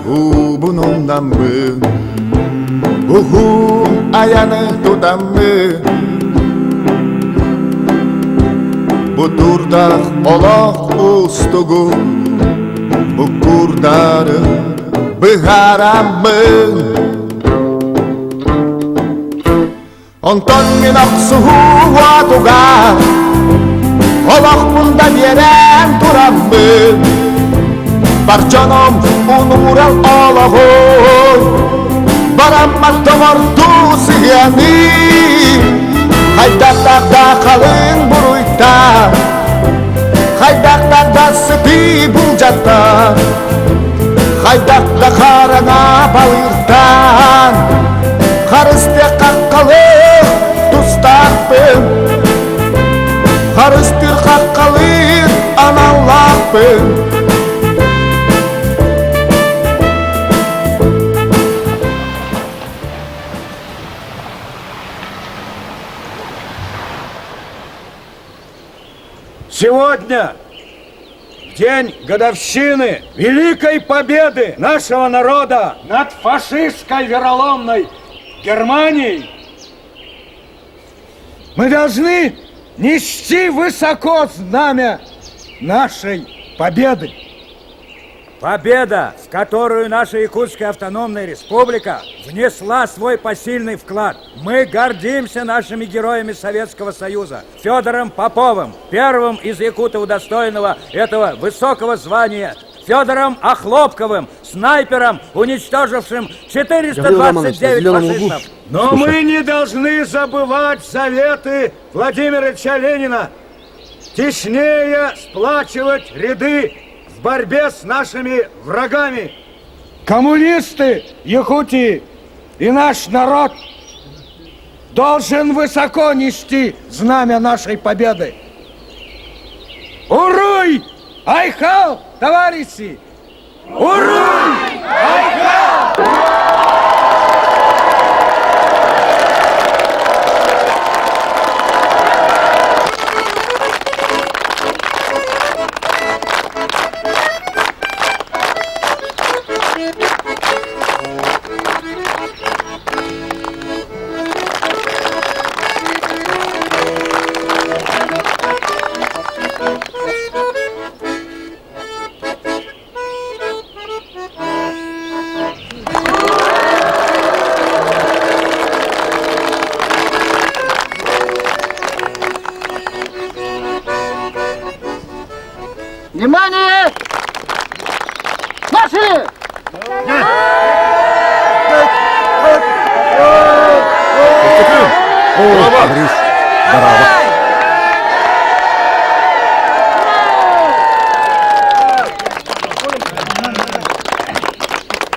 Уубун умнаммын, уһун айаны тутаммын, Бу турдах олох устугу, бу курдары быһаараммын. Онтон мин охсуһуу уотугар олохпун да биэрэн тураммын бар дьоном унуурал олоҕун бараммат доҕордуу сыһыаны хайдахтаах да халыҥ буруйтан хайдахтаах да сытыы булдьаттан Хайдах да хараҥа балыыртан Харыстыах хаххалыыр тустаахпын Харыстыыр хаххалыыр аналлаахпын Сегодня день годовщины Великой Победы нашего народа над фашистской вероломной Германией, мы должны нести высоко знамя нашей победы. Победа, в которую наша Якутская автономная республика внесла свой посильный вклад. Мы гордимся нашими героями Советского Союза, Федором Поповым, первым из якутов удостоенного этого высокого звания, Федором Охлопковым, снайпером, уничтожившим 429 фашистов. Но мы не должны забывать советы Владимира Ильича Ленина, теснее сплачивать ряды в борьбе с нашими врагами. Коммунисты Якутии и наш народ должен высоко нести знамя нашей победы. Уруй! Айхал, товарищи! Уруй! Айхал! Внимание! Марши! О, Браво!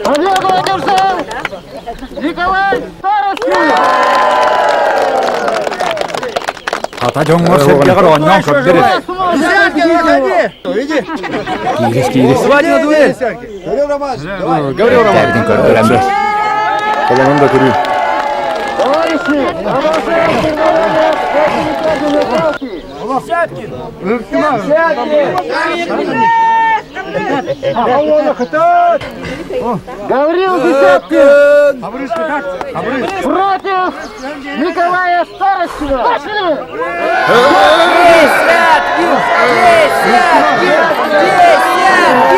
Победу одержал Николай Старостин! Хата дьоҥҥор сэргэҕэр оонньоон көрдөр. Киирис, киирис. Давайте на дуэль! Гаврил Романович. көрдөрөн бер. Холонон да көрүү. Товарищи, продолжаем соревнования Гаврил Десяткин против Николая Старостина. Пошли! Десяткин! Десяткин! Десяткин!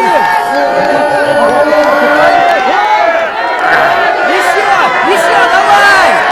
Еще! Еще! Давай!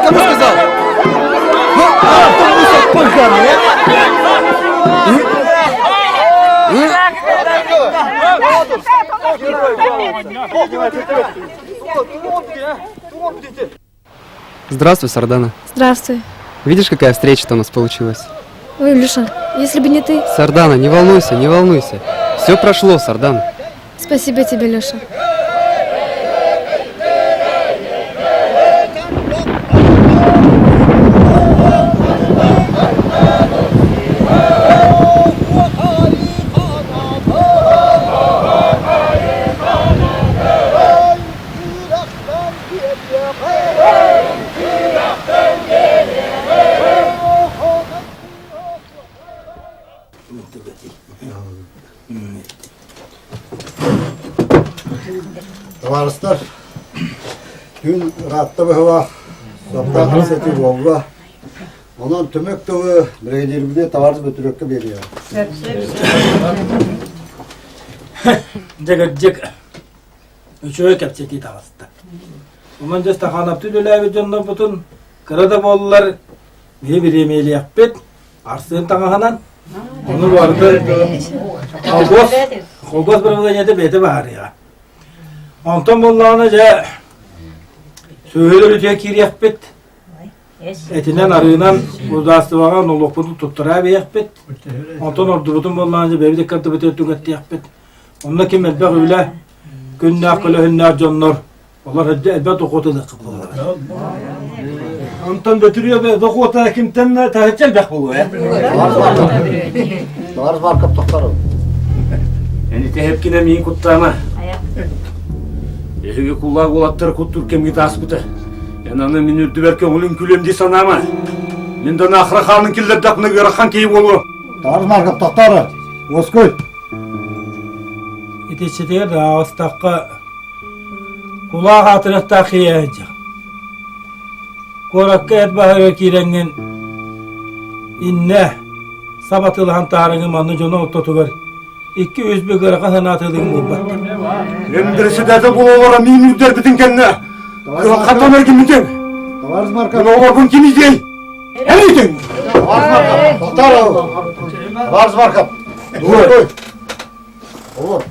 Кому сказал? Ну, автобуса поганый, а? Здравствуй, Сардана. Здравствуй. Видишь, какая встреча-то у нас получилась? Ой, Люша, если бы не ты... Сардана, не волнуйся, не волнуйся. Все прошло, Сардана. Спасибо тебе, Леша. Табаарыстар, түүн ыраатта быһыылаах, саптаах кэпсэтии буолла. Онон түмүк тылы биригэдьиирбитигэр табаарыс Бөтүрүөккэ биэриэҕим. Дьэ кырдьык, үчүгэй кэпсэтии таҕыста. Онон дьэ Стахановтыы үлэлээбит дьоннорбутун кыра да буоллар биһи бириэмийэлиэхпит, Арсыын таҥаһынан. Ону барыта холкуос, холкуос правлениета бэйэтэ баһаарыаҕа. Онтон буоллаҕына дьэ сүөһүлэр үтүө киириэхпит. Этинэн арыынан государствоҕа нолуокпутун туттараа биэхпит. Онтон ордубутун буоллаҕына дьэ бэйэбит ыккардыбытыгар түҥэттиэхпит. Онно ким элбэх үлэ, күннээх көлөһүннээх дьоннор олор элбэх дохуоту ылыахха буолар. Онтон Бөтүрүөп дохуота кимтэн таһыччы элбэх буолуо ээ? Товарищ Марков тохтору. Эни тэһэпкинэ миин куттаама. Эһиги кулаак уолаттар куттуур кэмҥит ааспыта. Эн аны мин үрдүбэр көҥүлүн күлүөм дии санаама. Мин да наахара хаанын киллэрдэхпинэ ыарахан киһи буолуо. Товарищ Марков тохтору. Уоскуй. Итиччитигэр аҕыстахха кулаах аатырыахтаах киһи Куоракка эт баһыгар киирэҥҥин иннэ сап атыылаһан таарыҥы манна дьону ортотугар икки-үс бүк ыарахан санаатыылыгын буолбат. Эн председатель буолалара миин үрдэрбитин кэннэ кыһалҕаттан эргиммитин. Товарищ Марков. Мин оҕолорбун ким иитиэй? Эн иитиҥ! Товарищ Марков. Тохтор. Товарищ Марков. Ой. Олор.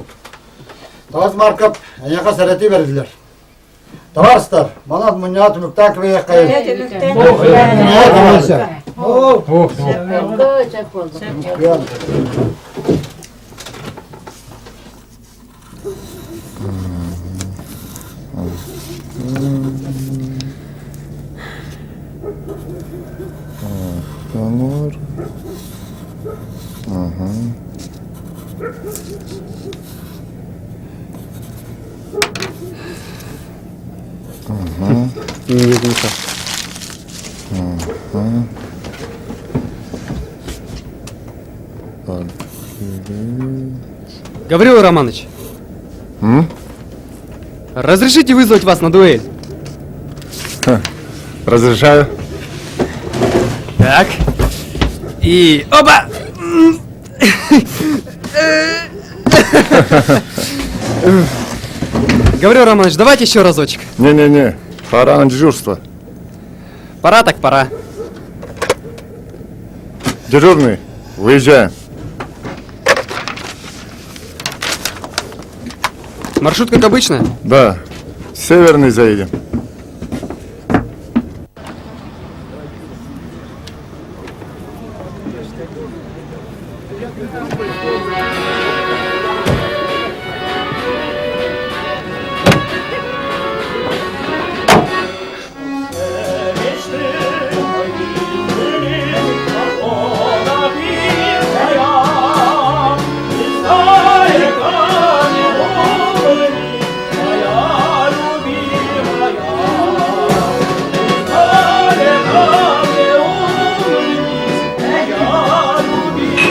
Товарищ Марков, эйиэхэ сэрэтии бэриллэр. Табаарыстар, манан мунньаҕа түмүктээн кэбиһиэххэйин. Не глухо. Гаврила Романович. М? Разрешите вызвать вас на дуэль? Разрешаю. Так. И оба! Гаврил Романович, давайте еще разочек. Не-не-не, пора на дежурство. Пора так пора. Дежурный, выезжаем. Маршрут как обычно? Да, северный заедем.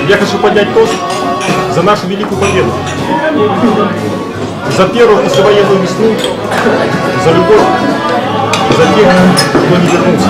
Я хочу поднять тост за нашу великую победу. За первую послевоенную весну, за любовь, за тех, кто не вернулся.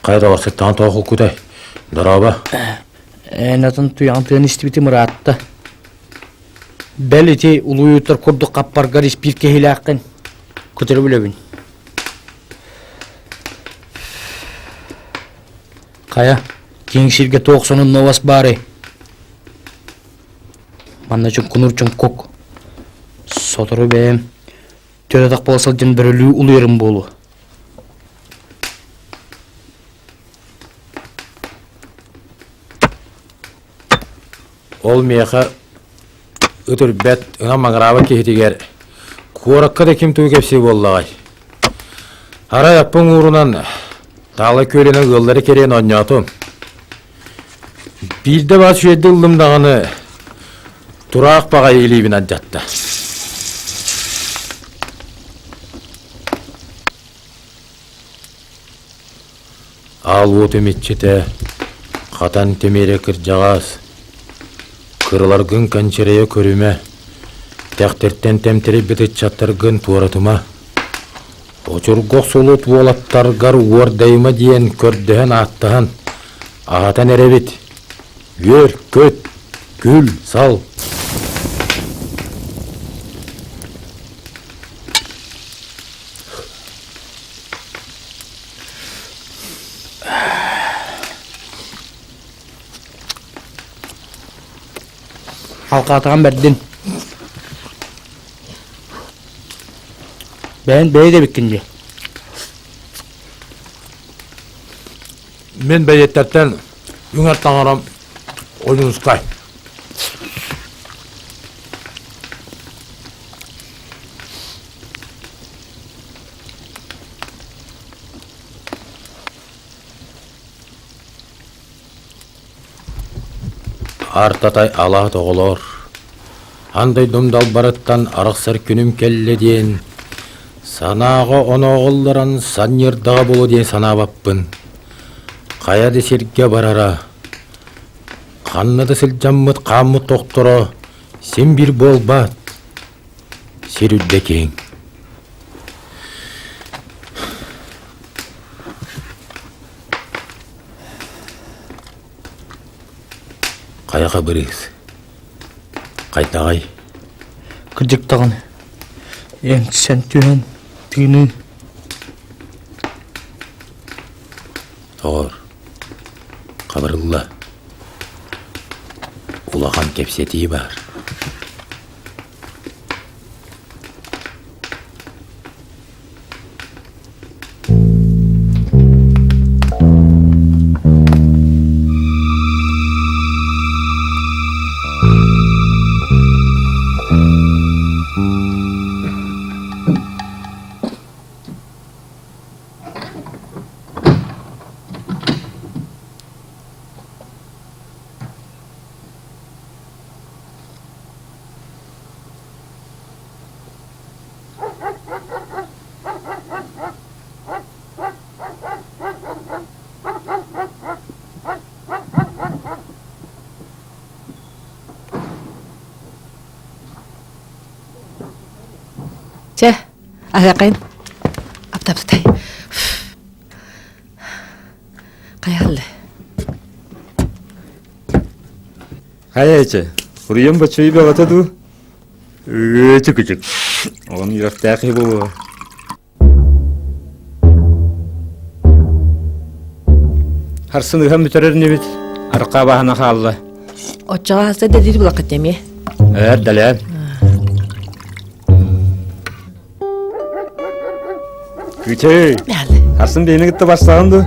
Хайа доҕор сыттаҕын тоҕо куккутай? Дорообо. Эн атын туйаҕын тыан истибитим ыраатта. Бэл ити улуйуттар курдук хаппаргар испиир киһилээххин. Кытары билэбин. Хайа, киэҥ сиргэ туох сонун новость баарый? Манна чуҥкунуур чуҥкук. Сотору бэйэм төрөтөх буола сылдьан бөрөлүү улуйарым буолуо. Ол миэхэ ыт үрбэт, ынан маҥыраабат киһитигэр куоракка да ким тугу кэпсиир буоллаҕай? Арай аппын уурунан Таала күөлүнэн ыаллары кэриэн оонньоотум. Биирдэ баас үөрдэ ыллым даҕаны, тураах баҕайы илиибин алдьатта. Аал уотум иччитэ, хатан тимирэ кырдьаҕас, кыраларгын кэнчэрэйэ көрүмэ, тэхтэртэн тэмтэрийбит ыччаттаргын туоратыма. Очурга охсулут уолаттаргар уордайыма диэн көрдөһөн-ааттаһан, аһатан эрэбит. Үөр, көт, күл, сал. Халҕаатаҕын бэрдин. Бэйэн бэйэ да эбиккин дии. Мин бэйэттэртэн үҥэр таҥарам Ойуунускай. Артатай алаат оҕолоор, ан дойдум далбарыттан арахсар күнүм кэллэ диэн, санааҕа онооҕулларан санньырдаҕа буолуо диэн санаабаппын. Хайа да сиргэ барара, ханна да сылдьаммыт хааммыт тохторо син биир буолбат. Сир үрдэ киэҥ. Хайа хабырыыс? Хайдаҕай? Кырдьык даҕаны, эҥсэн түһэн тыыныы. Тоҕор, хабырылла. Улахан кэпсэтии баар. Чэ, аһыаххайын. Аптапсытай. Хайаллы. Хайа эчэ, уруйан баччайы бөҕөтө дуу? Ычык-ычык. Оҕон үөрэхтээх киһи буолуо. Харсын ыһан бүтэрэр инибит. Арка баһана хаалла. Оччоҕо хаста да диир булаккыт эмиэ. Эр дэлээн. Күчэй. Харсын бэйэни кытта барсаҕын дуу?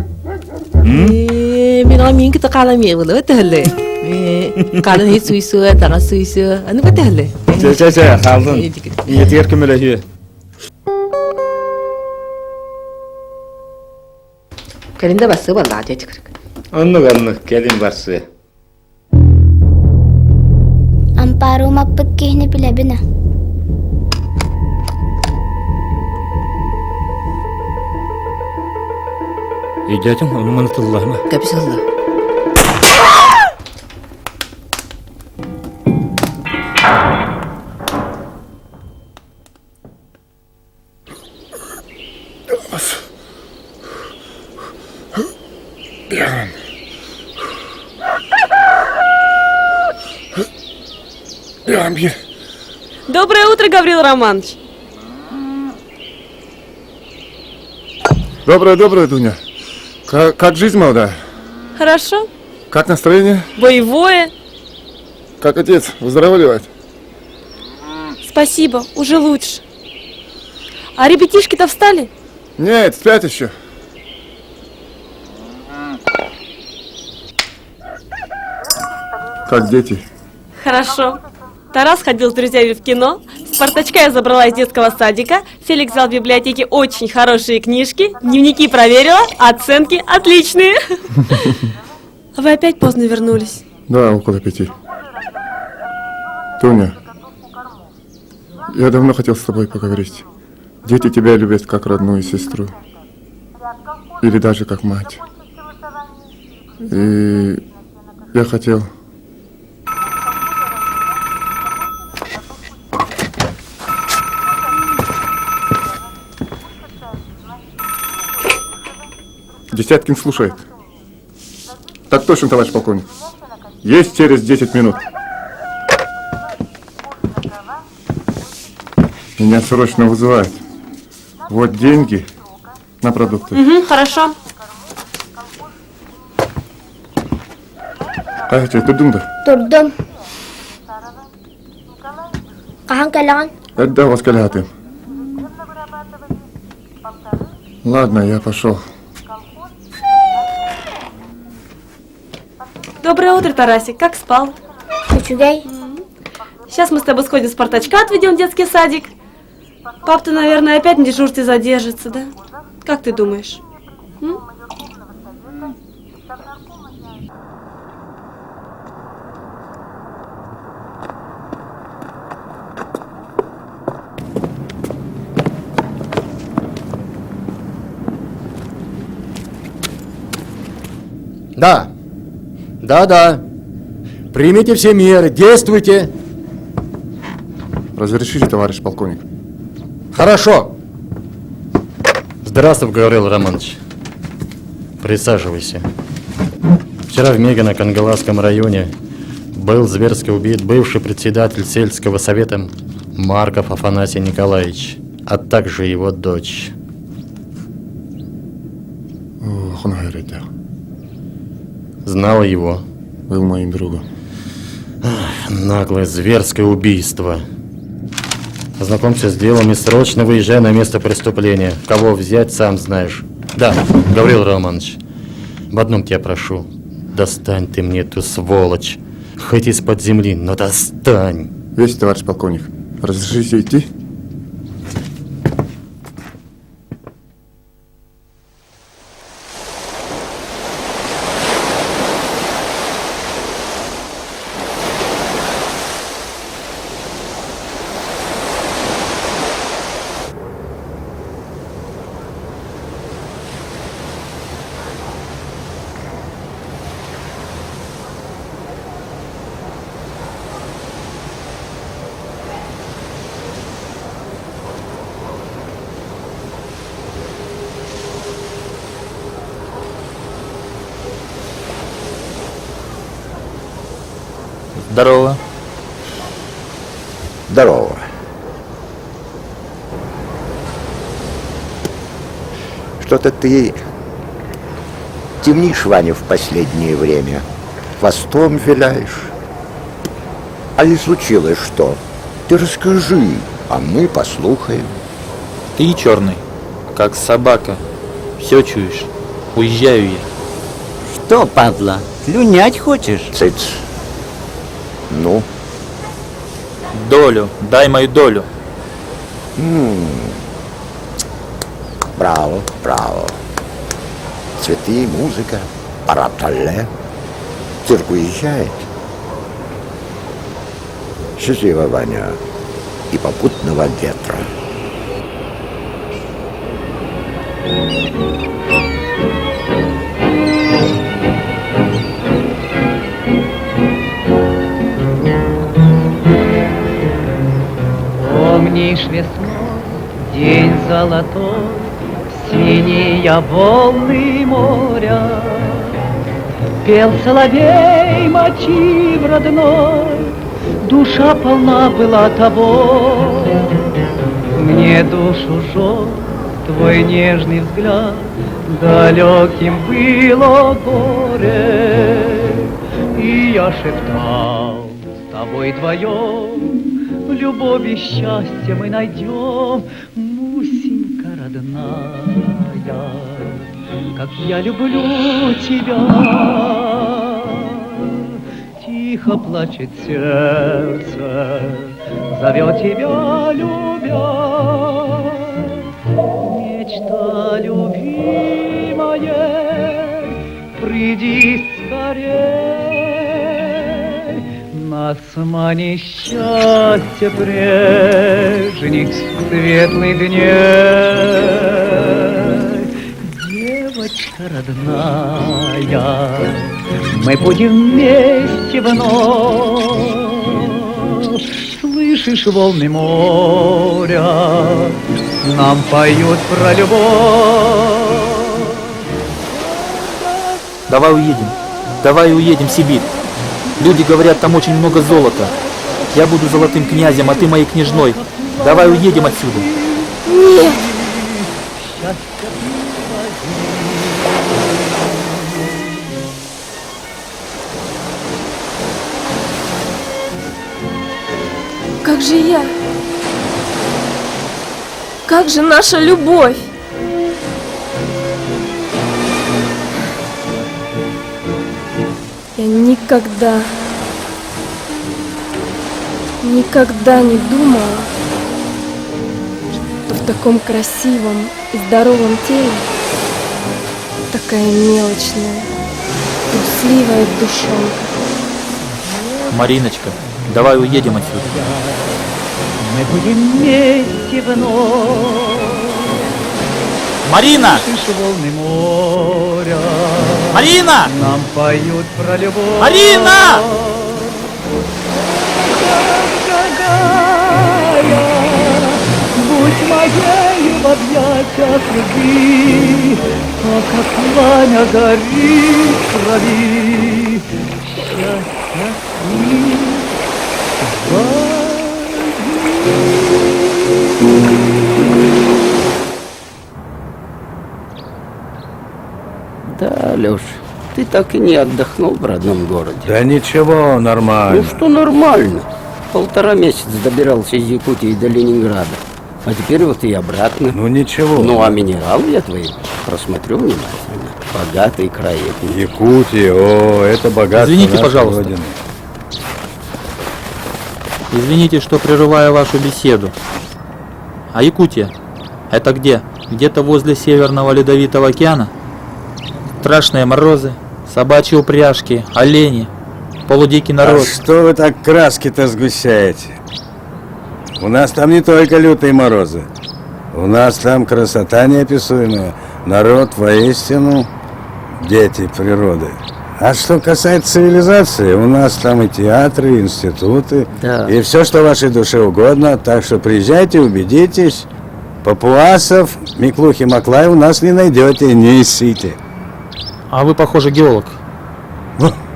Мин оҕо миин кытта хаалан миэбылы төһөллө. Хаалан иһит суйсуа, таҥас суйсуа, аны көтөһөллө. Чэ, чэ, чэ, хаалдын. Ийэтигэр көмөлөһүө. Кэлин да барсыа буоллаҕа дьэ кырык. Оннук, оннук, кэлин барсыа. Ампаары умаппыт киһини билэбин ээ. Өйдөөтүҥ, ону-маны тыллаһыма. Кэпсэллэ. Доброе утро, Гаврил Романович. Доброе, доброе, Дуня. Как, как жизнь молодая? Хорошо. Как настроение? Боевое. Как отец? Выздоравливает? Спасибо, уже лучше. А ребятишки-то встали? Нет, спят еще. Как дети? Хорошо. Тарас ходил с друзьями в кино, Спартачка я забрала из детского садика, Феликс взял в библиотеке очень хорошие книжки, дневники проверила, оценки отличные. А вы опять поздно вернулись? Да, около пяти. Тоня, я давно хотел с тобой поговорить. Дети тебя любят как родную сестру. Или даже как мать. И я хотел... Десяткин слушает. Так точно, товарищ полковник. Есть через 10 минут. Меня срочно вызывают. Вот деньги на продукты. Угу, хорошо. Кайчы, турдуң да? Турдум. Хаһан кэлэҕин? Эрдэ оҕус кэлээтим. Ладно, я пошел. Доброе утро, Тарасик. Как спал? Үчүгэй. Сейчас мы с тобой сходим в Спартачка, отведем в детский садик. Пап-то, наверное, опять на дежурстве задержится, да? Как ты думаешь? М? Да. Да-да. Примите все меры, действуйте. Разрешите, товарищ полковник. Хорошо. Здравствуй, Гаврил Романович. Присаживайся. Вчера в Мегино-Кангаласском районе был зверски убит бывший председатель сельского совета Марков Афанасий Николаевич, а также его дочь. Ох, наверное. Знал его. Был моим другом. Ах, наглое зверское убийство. Ознакомься с делом и срочно выезжай на место преступления. Кого взять, сам знаешь. Да, Гаврил Романович, в одном тебя прошу. Достань ты мне эту сволочь. Хоть из-под земли, но достань. Весь, товарищ полковник. Разрешите идти? Здорово. Здорово. Что-то ты темнишь, Ваня, в последнее время. Хвостом виляешь. А ли случилось что? Ты расскажи, а мы послухаем. Ты черный, как собака. Все чуешь. Уезжаю я. Что, падла, слюнять хочешь? Цыц. Ну? Долю, дай мою долю. М-м. Браво, браво. Цветы, музыка, парад-алле. Цирк уезжает. Счастливо, Ваня, и попутного ветра. Помнишь весной день золотой, Синие волны моря, Пел соловей мотив родной, Душа полна была тобой. Мне душу жег твой нежный взгляд, Далеким было горе. И я шептал, с тобой вдвоем Любовь и счастье мы найдем, Мусенька родная, как я люблю тебя. Тихо плачет сердце, зовет тебя, любя. Мечта любимая, приди скорей. Нас манит счастье прежних светлых дней. Девочка родная, мы будем вместе вновь. Слышишь волны моря, нам поют про любовь. Давай уедем. Давай уедем в Сибирь. Люди говорят, там очень много золота. Я буду золотым князем, а ты моей княжной. Давай уедем отсюда. Нет! Как же я? Как же наша любовь? Я никогда, никогда не думала, что в таком красивом и здоровом теле такая мелочная, трусливая душонка. Мариночка, давай уедем отсюда. Мы будем вместе вновь. Марина! Слышишь волны моря. Марина! Нам поют про любовь. Марина! Дорогая, будь моею в объятиях любви, То, как пламя горит в крови, счастье ты Да, Леш, ты так и не отдохнул в родном городе. Да ничего, нормально. Ну что нормально? Полтора месяца добирался из Якутии до Ленинграда. А теперь вот и обратно. Ну ничего. Ну а минералы я твои просмотрю внимательно. Богатый край Якутии. Якутия, о, это богатство Извините, нашей пожалуйста. Родины. Извините, что прерываю вашу беседу. А Якутия? Это где? Где-то возле Северного Ледовитого океана? Страшные морозы, собачьи упряжки, олени, полудикий народ. А что вы так краски-то сгущаете? У нас там не только лютые морозы. У нас там красота неописуемая. Народ воистину дети природы. А что касается цивилизации, у нас там и театры, и институты, Да. и все, что вашей душе угодно. Так что приезжайте, убедитесь. Папуасов, Миклухи Маклай у нас не найдете, не ищите. А вы, похоже, геолог.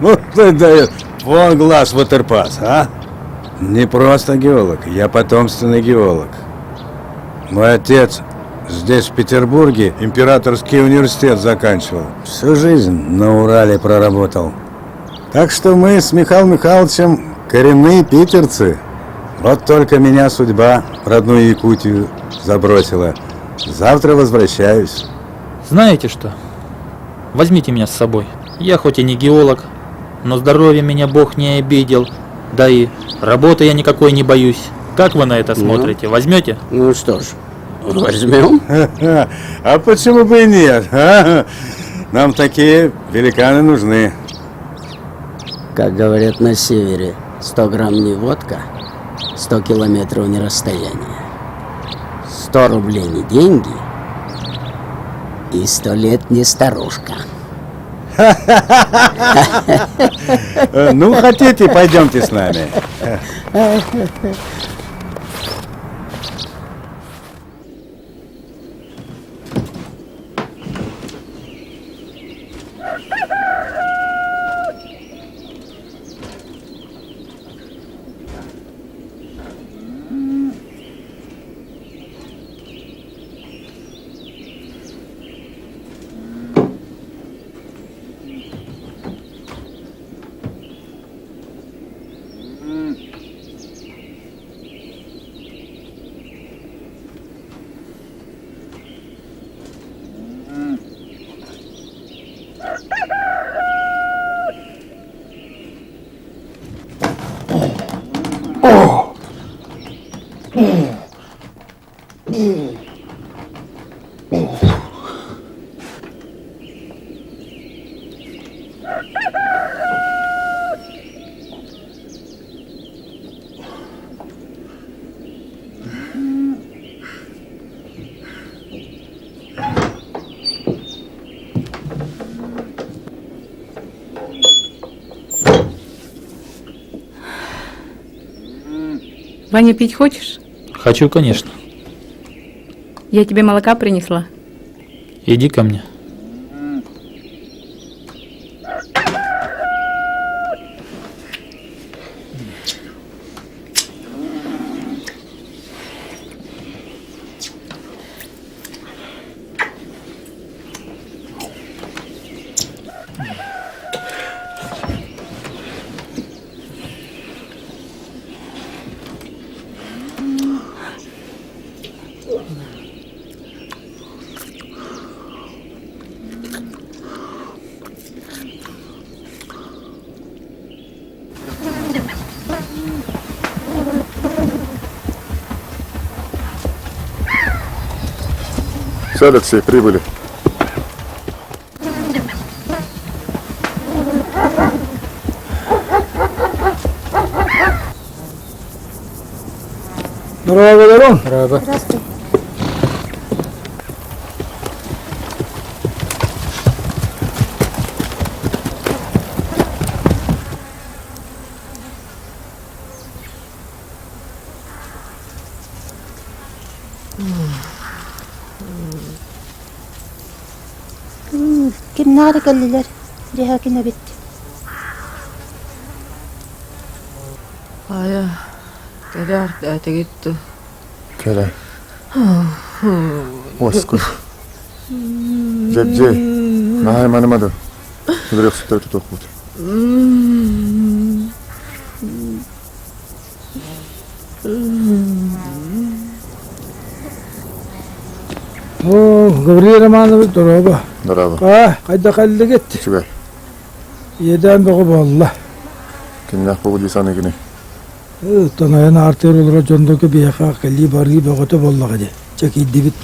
Вот это дает. Вон глаз ватерпас, а? Не просто геолог, я потомственный геолог. Мой отец здесь, в Петербурге, императорский университет заканчивал. Всю жизнь на Урале проработал. Так что мы с Михаилом Михайловичем коренные питерцы. Вот только меня судьба в родную Якутию забросила. Завтра возвращаюсь. Знаете что? Возьмите меня с собой. Я хоть и не геолог, но здоровье меня Бог не обидел. Да и работы я никакой не боюсь. Как вы на это смотрите? Возьмете? Ну что ж, возьмем. А почему бы и нет? а? Нам такие великаны нужны. Как говорят на севере, 100 грамм не водка, 100 километров не расстояние. 100 рублей не деньги и 100 лет не старушка. Ну, хотите, пойдемте с нами. Ваня, пить хочешь? Хочу, конечно. Я тебе молока принесла. Иди ко мне. Все, Алексей, прибыли. Здорово, Здорово. Здравствуй. Кимнээх да кэллилэр, дьэһээкин эбит. Хайа, кэлээр тээтигит дуу? Кэлэ. Уоскуй. Дьэбдьиэй, наһаа айманыма дуу. Өлөрүөхсүттэри тутуохпут. Оо, Гаврил Романович, дорообо. Дорообо. Аа, хайда кэллигит? Үчүгэй. Иэдээн бөҕө буолла. Кимнээх буолу дии саныыгыный? Тонайан аартыыр олорор дьоннорго биһиэхэ кэлии-барыы бөҕөтө буоллаҕа дии. Чэ, киирдибит.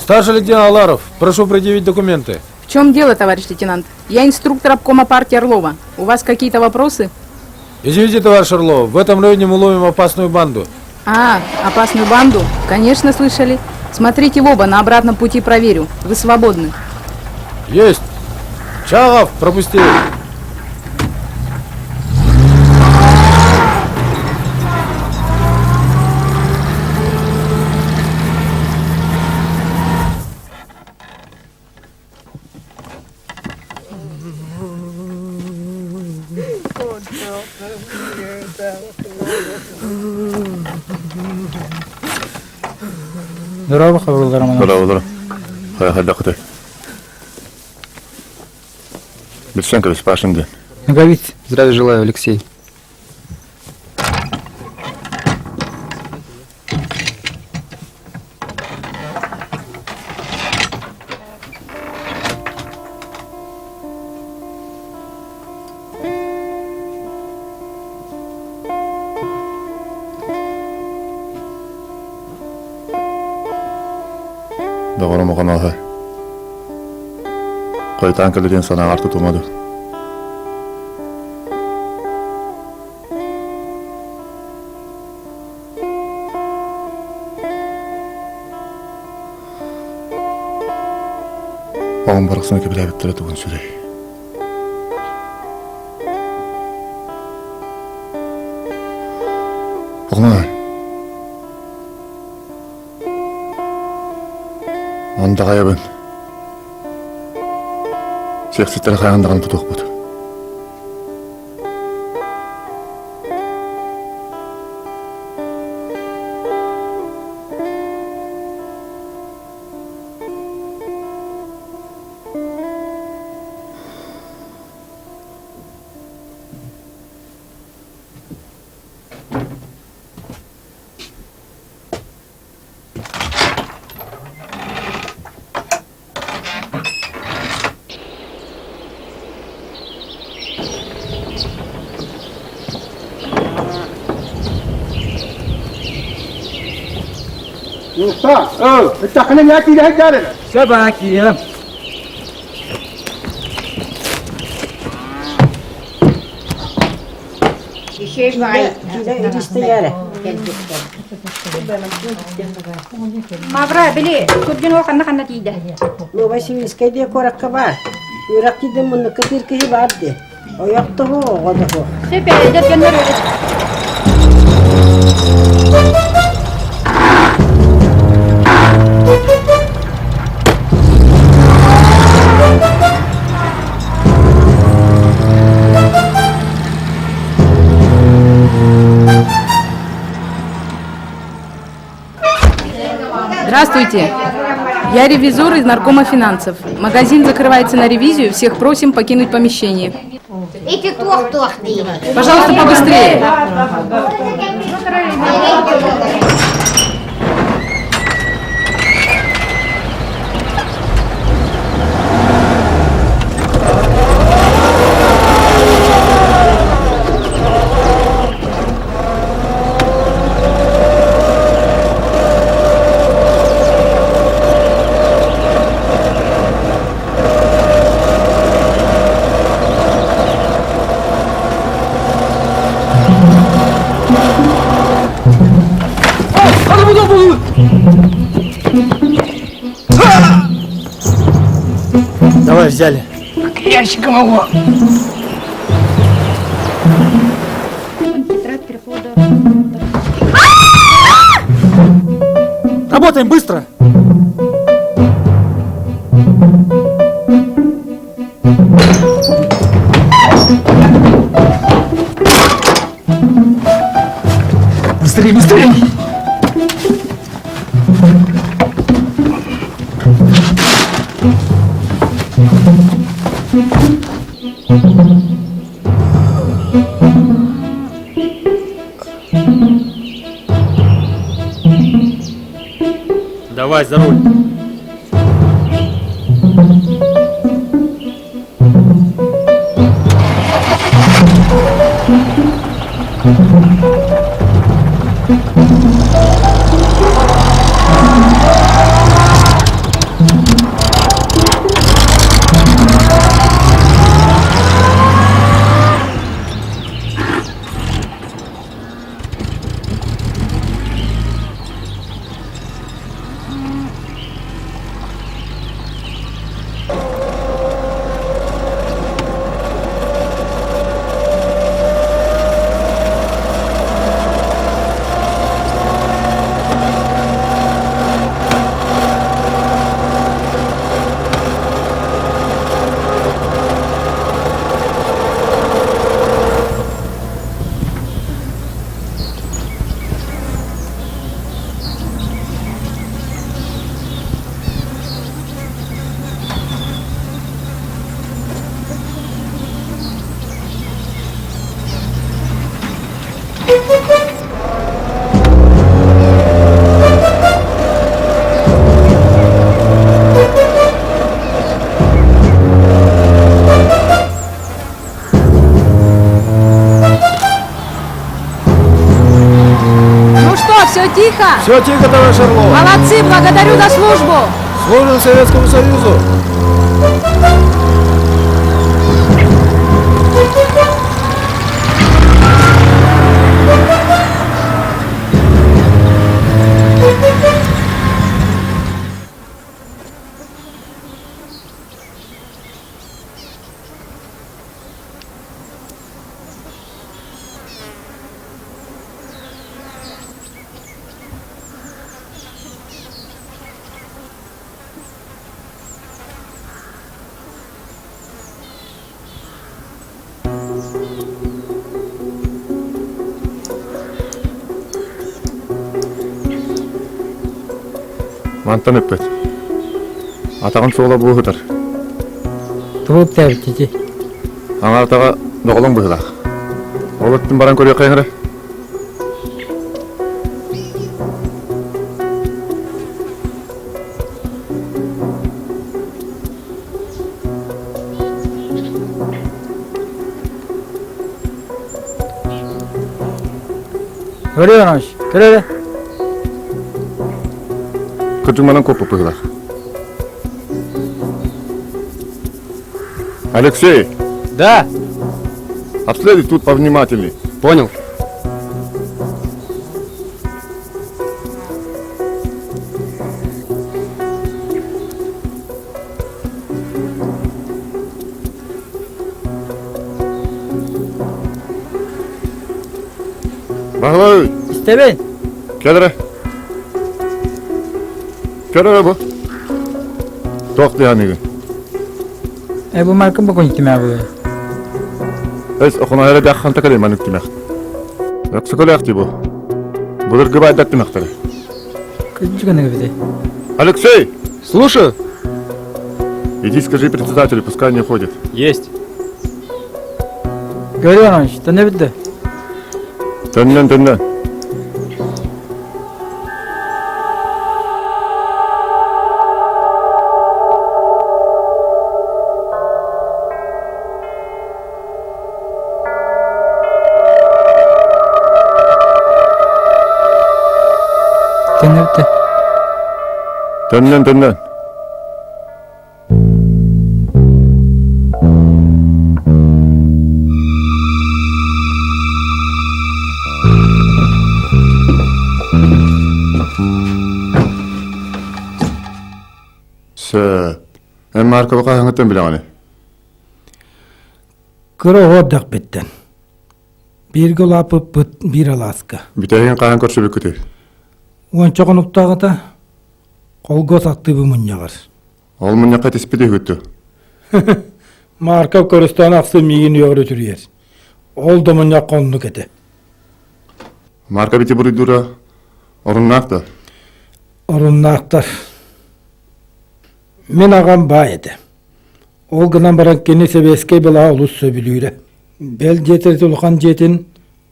Старший лейтенант Аларов, прошу предъявить документы. В чем дело, товарищ лейтенант? Я инструктор обкома партии Орлова. У вас какие-то вопросы? Извините, товарищ Орлов, в этом районе мы ловим опасную банду. А, опасную банду? Конечно, слышали. Смотрите в оба, на обратном пути проверю. Вы свободны. Есть! Чагов, пропусти! Здорово, Хаврил Романович. Здорово, здорово. Хайа хайдахытай. Билсэн кэбис Пашин диэн. Ноговиц. Здравия желаю, Алексей. Доҕорум Охонооһой, хойутаан кэлэ диэн санааҕар тутума дуу? Оҕом барахсаны кэбилээбиттэрэ тугун сүрэй. Оҕоноор, Андаҕайабын. Сиэхситтэрэ хайаан даҕаны тутуохпут. Уста, ыттаххына ньаа киирэ сылдьаар Сөп аа киириэм. Мавра, били, Тургин ол ханна-ханна тиийдэ? Новосибирскай диэ куоракка баар. Үөрэх киирдин муннукка тиир киһи баар дии. Ойох тоһу, оҕо тоһу. Сөп эдэр дьоннор Здравствуйте. Я ревизор из Наркома финансов. Магазин закрывается на ревизию, всех просим покинуть помещение. Эти туох-туох Пожалуйста, побыстрее. Давай, взяли. Ящика могу. Работаем быстро! Быстрее, быстрее! Давай за руль. Ну что, все тихо? Все тихо, товарищ Орлов. Молодцы, благодарю за службу. Служим Советскому Союзу. Мантан ыппыт. Атаҕын суола буоһутар. Тугу үктээбиттити? Аҥар атаҕа доҕолоҥ быһыылаах. Ол өттүн баран көрүөххэ эрэ. Григорий Иванович, көр эрэ. Кырдьык манан куоппуппуһулар. Алексей! Да! Обследуй тут повнимательней. Понял. Баһылай! Истэбин. Кэл эрэ. Кэл эрэ бу. Туох диэханыгын? Э бу маркын бокун тимэ була. Эс охоно эрэ дьаххан такале маннык тимэх. Өксөкөлөөх дии бу. Былыргы баайдар тимэхтэрэ. Кырдьыганы бите. Алексей! Слушаю. Иди скажи председателю, пускай не ходит. Есть. Гаврил Иванович, төннө битте. Төннөн, төннөн. Төннө битте. Төннөн, төннөн. Сөп. Эн Марковы хаһыҥыттан билэҕиний? Кыра оҕо эрдэхпиттэн. Бииргэ улааппыппыт биир алааска. Бүтэһигин хаһан көрсүбүккүтүй? Уонча хонуктааҕыта Холгос актыыбы мунньаҕар. Ол мунньахха тиспит үһүгүттү. Марков көрүстээн ахсын миигин үөҕэр үтүрүйэр. Ол да мунньахха оннук этэ. Марка бити буруйдуура оруннаах да? Оруннаахтар. Мин аҕам баай этэ. Ол гынан баран кини сэбиэскэй былааһы олус сөбүлүүрэ. Бэл диэтэр улахан дьиэтин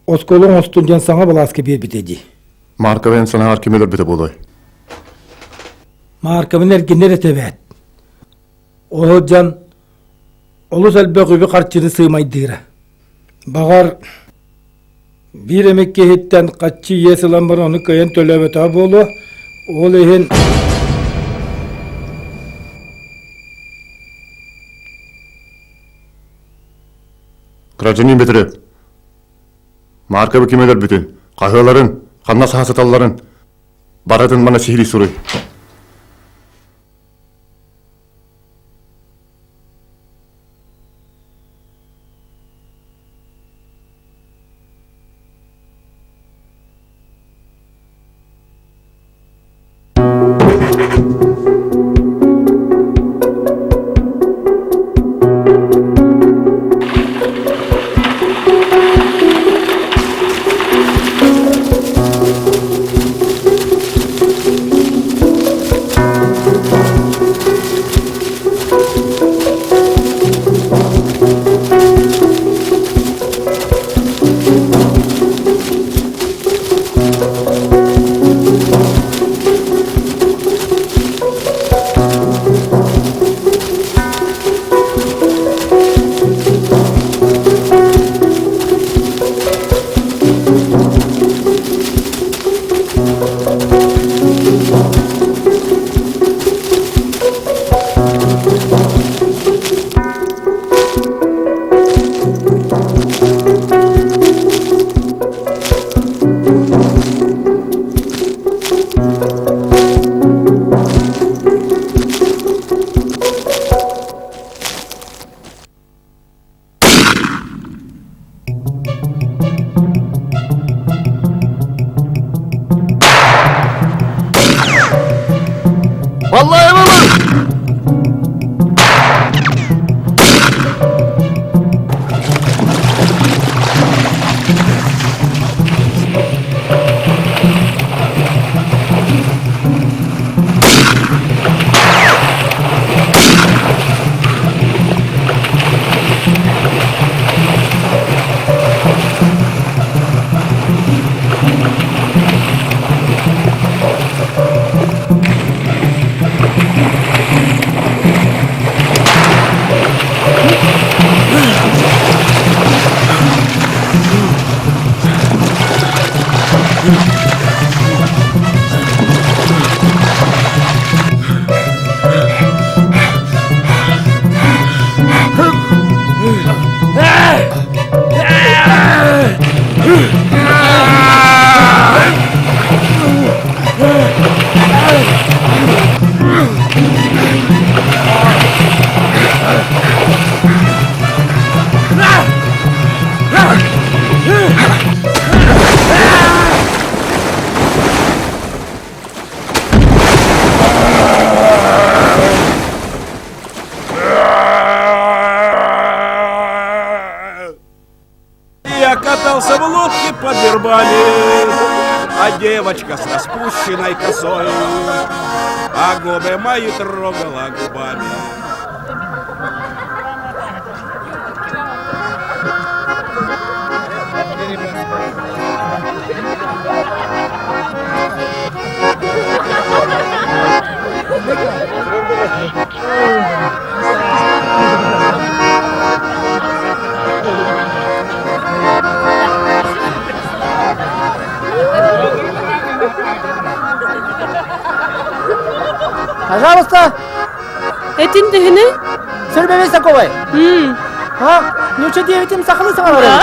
оскуола оҥостун диэн саҥа былааска биэрбитэ дии. Маркова эн санааҕар ким өлөрбүтэ буолуой? Марковын эргинэр этэ эбээт. Ол сылдьан олус элбэх үбү-харчыны сыымайдыыра. Баҕар, биир эмит киһиттэн хаччы иэс ылан баран ону кыайан төлөөбөтөҕө буолуо. Ол иһин Гражданин Бөтүрүөп, Марковы ким өлөрбүтүн, хаһыаларын, ханна саха сыталларын барытын мана сиһилии суруй. Купался в лодке под вербами, А девочка с распущенной косой, А губы мои трогала губами. Пожалуйста. Этин түһүнү? Сүрбэбей таковой. А? Нуча девятим сахалы саҥарар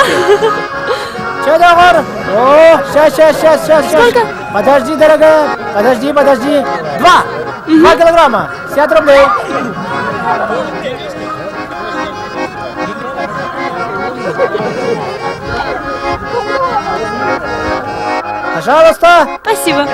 Че, доҕор? О, сейчас, сейчас, сейчас, сейчас. Сколько? Подожди, дорогая, подожди, подожди. Два! 2 килограмма, 50 рублей. Пожалуйста. Спасибо.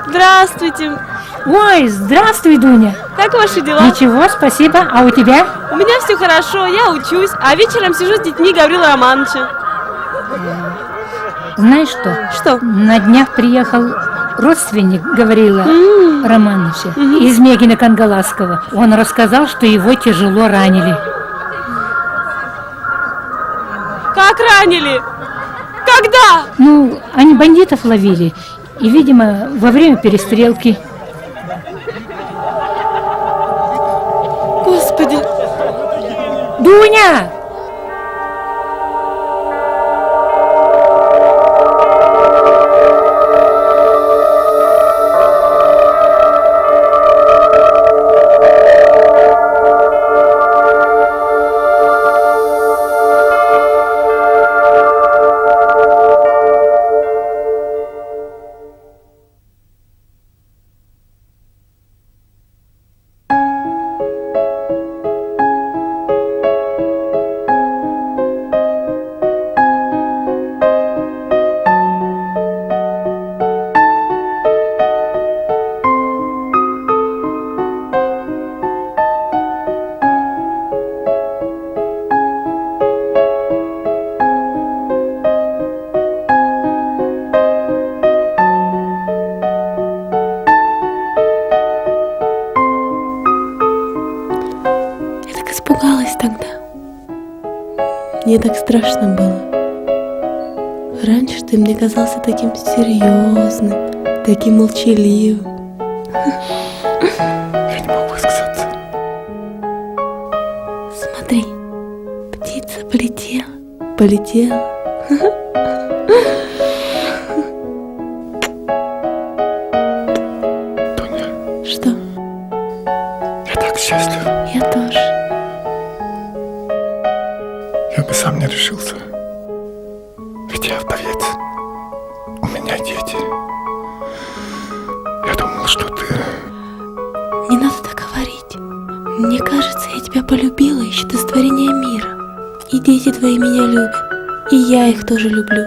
Здравствуйте. Ой, здравствуй, Дуня. Как ваши дела? Ничего, спасибо. А у тебя? У меня все хорошо, я учусь, а вечером сижу с детьми Гаврила Романовича. Знаешь что? Что? На днях приехал родственник Гаврила Романовича из Мегина Кангаласского. Он рассказал, что его тяжело ранили. Как ранили? Когда? Ну, они бандитов ловили. И, видимо, во время перестрелки. Господи! Дуня! Я так испугалась тогда. Мне так страшно было. Раньше ты мне казался таким серьезным, таким молчаливым. Я не могу высказаться. Смотри, птица полетела, полетела. Дуня. Что? Я так счастлив. Я тоже. Я бы сам не решился. Ведь я вдовец. У меня дети. Я думал, что ты... Не надо так говорить. Мне кажется, я тебя полюбила еще до сотворения мира. И дети твои меня любят. И я их тоже люблю.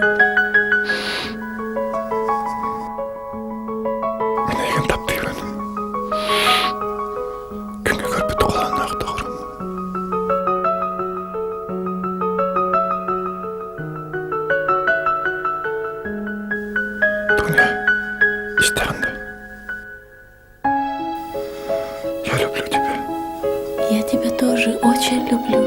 Мен эйигин таптыыбын. Күҥҥэ көрбүт уоланнаах доҕорум. Дуня, истэҕин да? Я люблю тебя. Я тебя тоже очень люблю.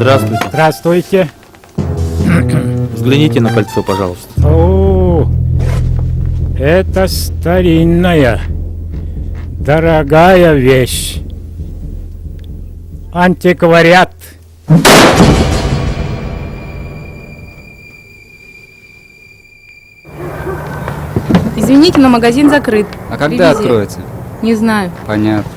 Здравствуйте. Здравствуйте. Взгляните на кольцо, пожалуйста. О, это старинная, дорогая вещь. Антиквариат. Извините, но магазин закрыт. А когда Ревизия. откроется? Не знаю. Понятно.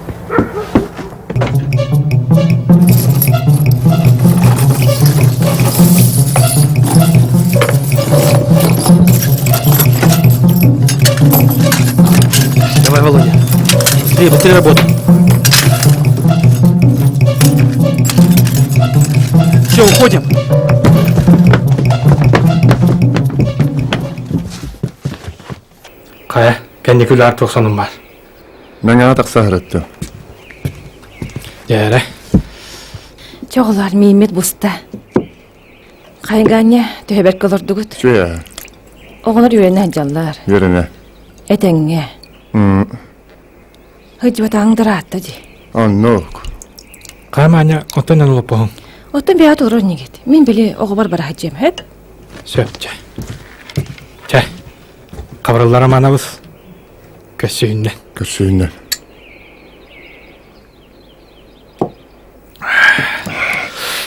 Давай, Володя. Быстрее, быстрее работай. Все, уходим. Хайа, кэнники үлэҕэр туох сонун баар? Мэҥэҕэ тахса сырытты. Дьээрэ. Чоҕулар мииммит буста. Хайгаанньа төһө бэркэ олордугут? Үчүгэй. Оҕолор үөрэнэ сылдьаллар. Үөрэнэ. Этэҥҥэ. Сылдьыбатаҕыҥ да ыраатта дии. Оннук. Хайа Маня, оттон эн олоппоһуҥ? Оттон бэйэ турар инигит. Мин били оҕобор бара сылдьыам, сөп? Сөп, чэ. Чэ, хабырыллар Романовыз. Көссүүннэн. Көссүүннэн.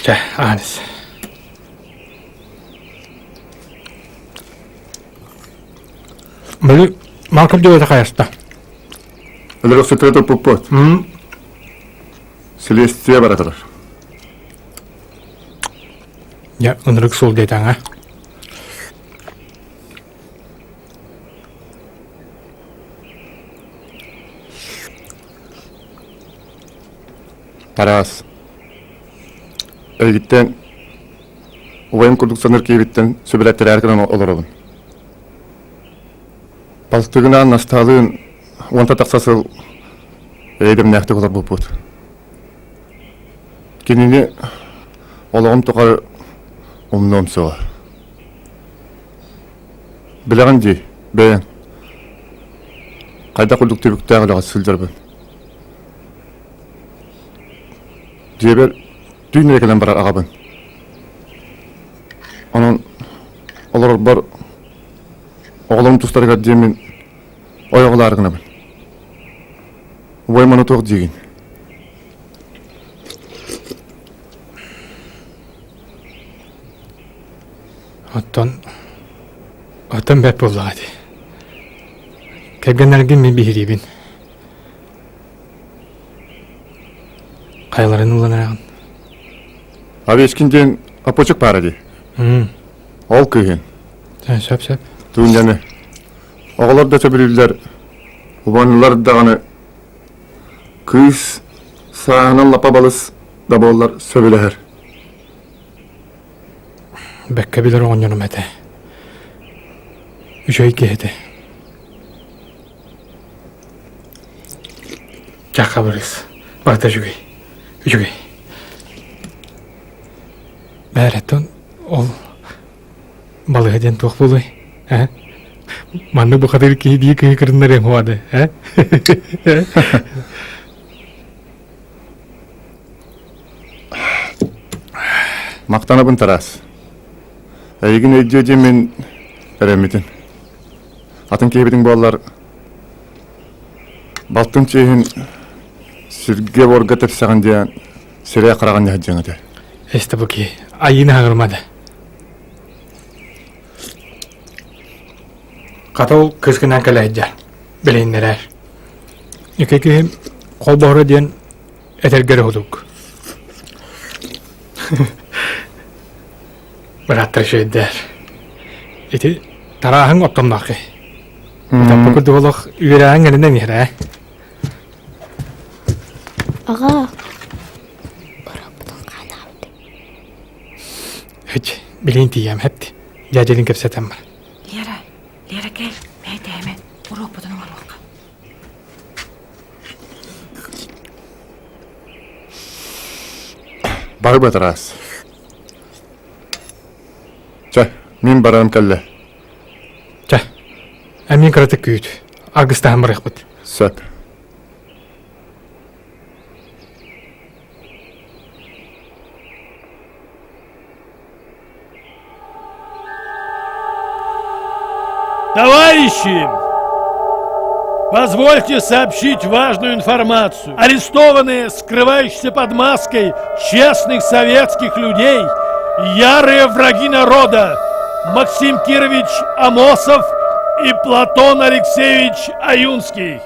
Чэ, ааныс. Били Марков дьиэтэ хайаста? Өлөрөхсүтэ туппуппут. Следствие бара турар. Дьэ, ынырык суол диэтэҥ, а? Тараас. Эйигиттэн убайым курдук саныыр киһибиттэн сөбүлэттэрээр гынан олоробун. Балтыгынаан Настаалыын уонта тахса сыл эйэдэмнээхтик олорбуппут. Кинини олоҕум тухары умнуом суоҕа. Билэҕин дии, бэйэҥ. Хайдах курдук түбүктээх үлэҕэ сылдьарбын. Дьиэбэр түүн эрэ кэлэн барар аҕабын. Онон олорорбор оҕолорум тустарыгар диэммин ойоҕолоору гынабын. Убайым ону туох диигин? Оттон оттон бэрт буоллаҕа дии. Кэргэннэргин мин биһириибин. Хайаларын ылан эрэҕин? Овечкин диэн опочук баара дии. Ол кыыһын. Сөп сөп. Туунньаны. Оҕолор да сөбүлүүллэр, убанылар даҕаны кыыс сааһынан лапа балыс да буоллар сөбүлэһэр. Бэккэ билэр оҕонньорум этэ. Үчүгэй киһи этэ. Чэ, хабырыыс. Барыта үчүгэй. Үчүгэй. Бээрэтон ол балыыһа диэн туох буолуой? Э? Маннык бухатыыр киһи дии киһи кырыннарыаҥ хуады, э? Махтанабын Тарас. Эйигин өйдүө диэммин эрэммитим. Атын киһибитиҥ буоллар балтын чиэһин сиргэ-буорга тэпсэҕин диэн сирэй хараҕын ньаһдьыаҥ этэ. Эстэ бу киһи айыыны хаҥырмады. Хата ол кыскынан кэлэ сылдьар, билиһиннэрээр. Икки киһи холбоһоро диэн этэргэр уһудук. Бырааттар үчүгэйдэр. Ити тарааһыҥ оттомноох киһи. Утаппы курдук олох үөрээҥ эрэнэн иһэр ээ. Аҕа, Үч, билин тиийэм хэпти. Дьээдьэлин кэпсэтэн бар. Лера, Лера кэл, мэйтээмэ, уруокпутун оҥоруохха. Бары батараас. Чэ, мин барарым кэллэ. Чэ, эмиэ кыратык күүт. Аргыстаһан барыахпыт. Сөп. Товарищи, позвольте сообщить важную информацию. Арестованные, скрывающиеся под маской честных советских людей, ярые враги народа Максим Кирович Амосов и Платон Алексеевич Аюнский.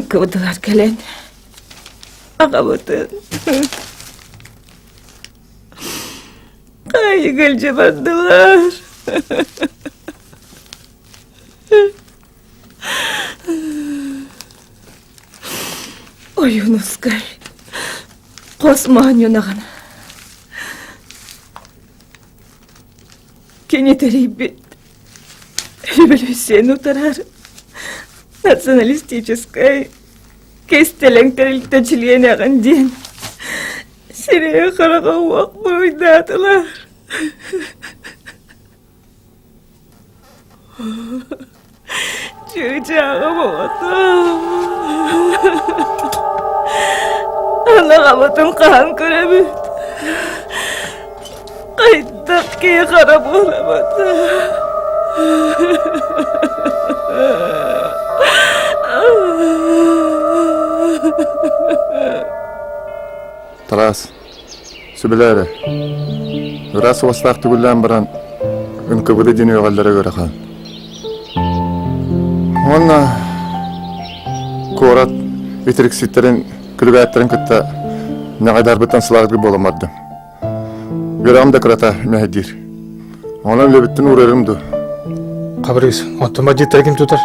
Кыбытылар кэлэн аҕабытын Хаайыга илдьэ бардылар. Ойуунускай хос моонньунаҕына кини тэрийбит революцияны утарар националистическай кистэлэҥ тэрилтэ чилиэнэҕин диэн сирэйэ-хараҕа уох буруйдаатылар. Чыычааҕым оҕотом. Анаҕабытын хаһан көрөбүт? Хайдах киһи хара буолабыт? Тарас, сүбэлээ эрэ. Ыраас уостаах түгүллээн баран, НКВД диэн үөҕэллэрэ ыарахан. Уонна куорат итирикситтэрин, күлүбээттэрин кытта ньаҕайдарбыттан сылааргы буолан бардым. Үөрэҕим да кырата мэһэйдиир. Онон үлэбиттэн уурарым дуу? Хабырыыс, оттон бандьыыттары ким тутар?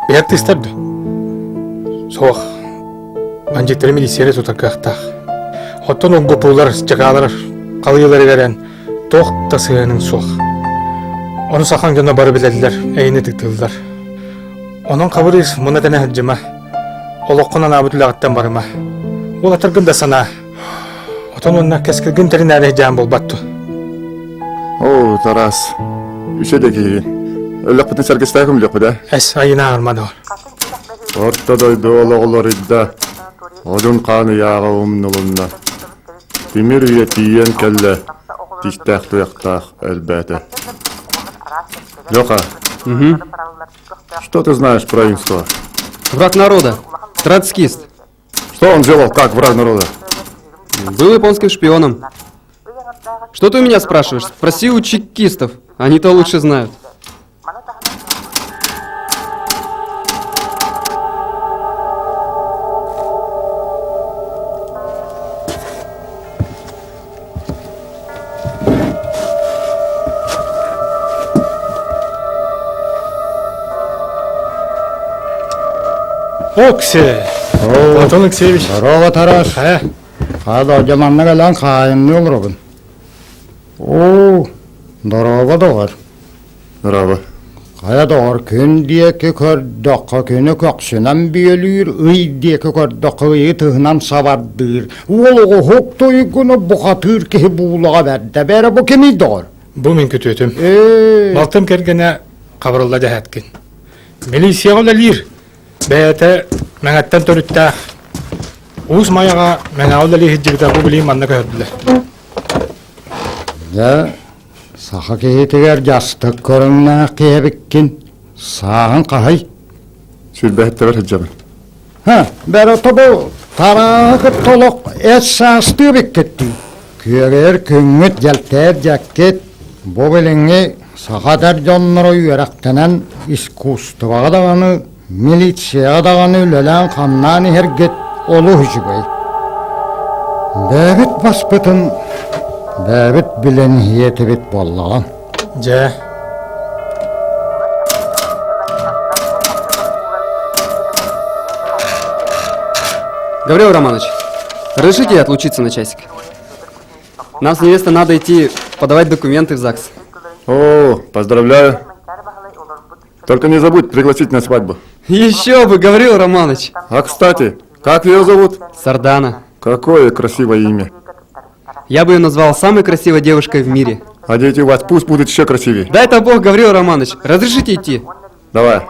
Бэйэр тыстар дуу? Суох. Бандьыыттары милиция тутар кыахтаах. Оттон уггупуулар, чакаалар халыйыларыгар эн туох да сыһыаныҥ суох. Ону сахан дьоно бары билэллэр, эйини ытыктыыллар. Онон Хабырыыс, муна тэнэ сылдьыма. Олоххун анаабыт үлэҕиттэн барыма. Уолаттаргын да санаа. Отон уонна кэскилгин тэринээри дьаан буолбат дуо? Оо, Тарас, үчэ да киһигин. Өлөхпүтүн сэргэстээх көмүлүөхпүт ээ. Эс, айына арма доор. Орто дойду олоҕолоруйда, одун хаан ыйааҕа умнулунна. Тимир үйэ тиийэн кэллэ, тистээх туйахтаах элбээтэ. Леха, что ты знаешь про Инского? Враг народа. Троцкист. Что он делал как враг народа? Был японским шпионом. Что ты у меня спрашиваешь? Спроси у чекистов. Они-то лучше знают. Оксе! Платон Алексеевич. Здорово, Тарас. Хада дьаманна кэлэн хаайынныы олоробун. Оо, дорообо доҕор. Здорово. Хайа доҕор, күн диэки көрдөххө күнү көхсүнэн бүөлүүр, ый диэки көрдөххө ыйы тыһынан сабардыыр. Уол оҕоһук туйгуну бухатыыр киһи буулаҕа бэрдэ. Бэрэ бу кимий доҕор? Бу мин күтүөтүм. Балтым кэргэнэ Хабырылла Дэһээткин. Милицияҕа үлэлиир. Бэйэтэ Мэҥэттэн төрүттээх. Уус Майаҕа Мэҥэҕэ үлэлии сылдьыбыта бу билигин манна көһөрдүлэр. Дьэ, саха киһитигэр дьастык көрүҥнээх киһи эбиккин. Сааһын хаһый? Сүүрбэһиттэбэр сылдьабын. Ха, бэрэ тобу тарааһы кытта олох эт саастыы эбиккит дии. Күөгэр күҥҥүт дьэлтээр дьэккит, бу билиҥҥи саха эдэр дьонноро үөрэхтэнэн искусствоҕа даҕаны, милицияҕа даҕаны үлэлээн-хамнаан иһэргит олус үчүгэй. Бэйэбит баспытын бэйэбит билэн иһиэтибит буоллаҕа. Дьэ, Гаврил Романович, разрешите отлучиться на часик? Нам с невестой надо идти подавать документы в ЗАГС. О, поздравляю. Только не забудь пригласить на свадьбу. Еще бы, Гаврил Романович. А кстати, как ее зовут? Сардана. Какое красивое имя. Я бы ее назвал самой красивой девушкой в мире. А дети у вас пусть будут еще красивее. Дай это бог, Гаврил Романович. Разрешите идти? Давай.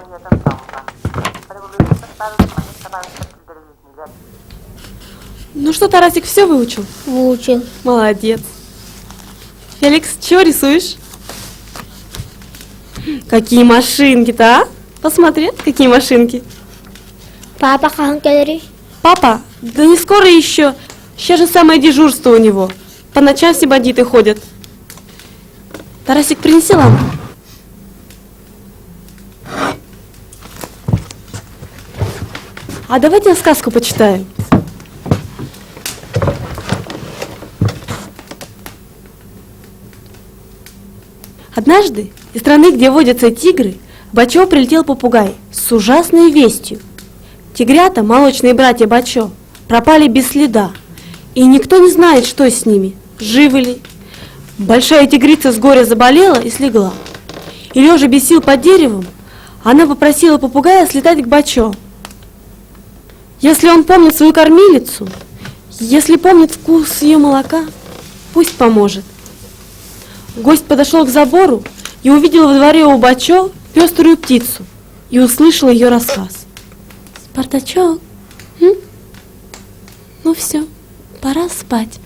Ну что, Тарасик, все выучил? Выучил. Молодец. Феликс, чего рисуешь? Какие машинки-то, а? Посмотри, какие машинки. Папа хаһан кэлэрий? Папа, да не скоро еще. Сейчас же самое дежурство у него. По ночам все бандиты ходят. Тарасик, принеси лампу. А давайте я сказку почитаю. Однажды из страны, где водятся тигры, в Бачо прилетел попугай с ужасной вестью. Тигрята, молочные братья Бачо, пропали без следа, и никто не знает, что с ними, живы ли. Большая тигрица с горя заболела и слегла. И лежа без сил под деревом, она попросила попугая слетать к Бачо. Если он помнит свою кормилицу, если помнит вкус ее молока, пусть поможет. Гость подошел к забору и увидел во дворе у Бачо пеструю птицу и услышал ее рассказ. Спартачок, м? ну все, пора спать.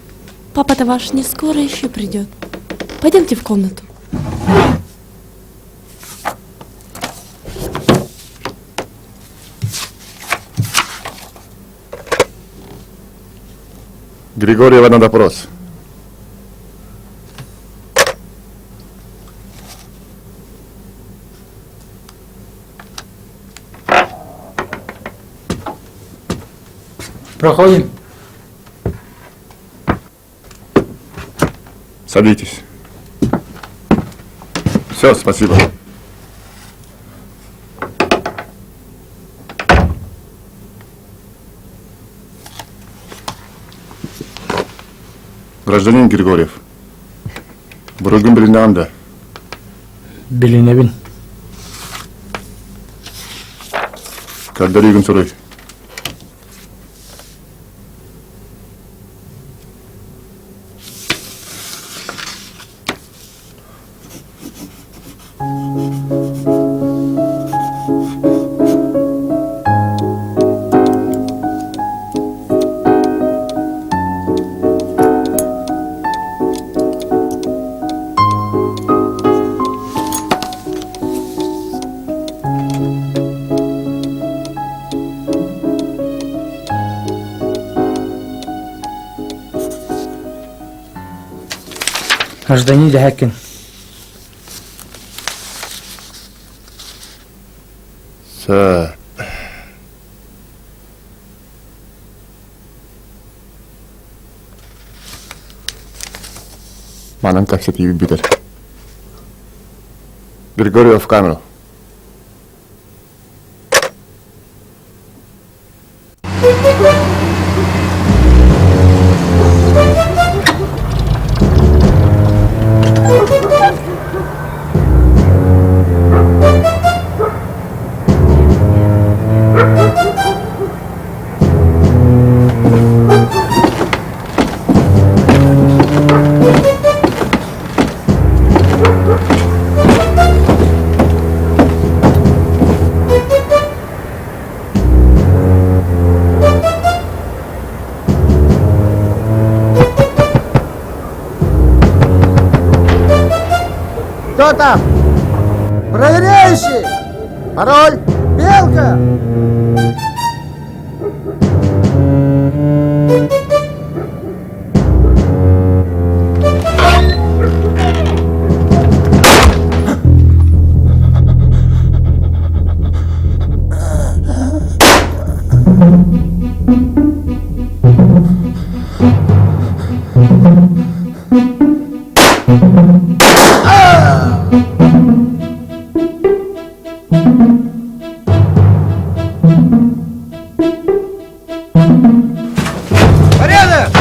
Папа-то ваш не скоро еще придет. Пойдемте в комнату. Григорьева на допрос. Проходим. Садитесь. Все, спасибо. Гражданин Григорьев. Буруйгун билиннэҕиҥ дуо? Билинэбин. Көрдөрүүгүн суруй. Гражданин Дэһэкин. Сэ. Манан кэпсэтиибит бүтэр. Григорьев в камеру. Кто там? Проверяющий! Пароль! Белка! Порядок!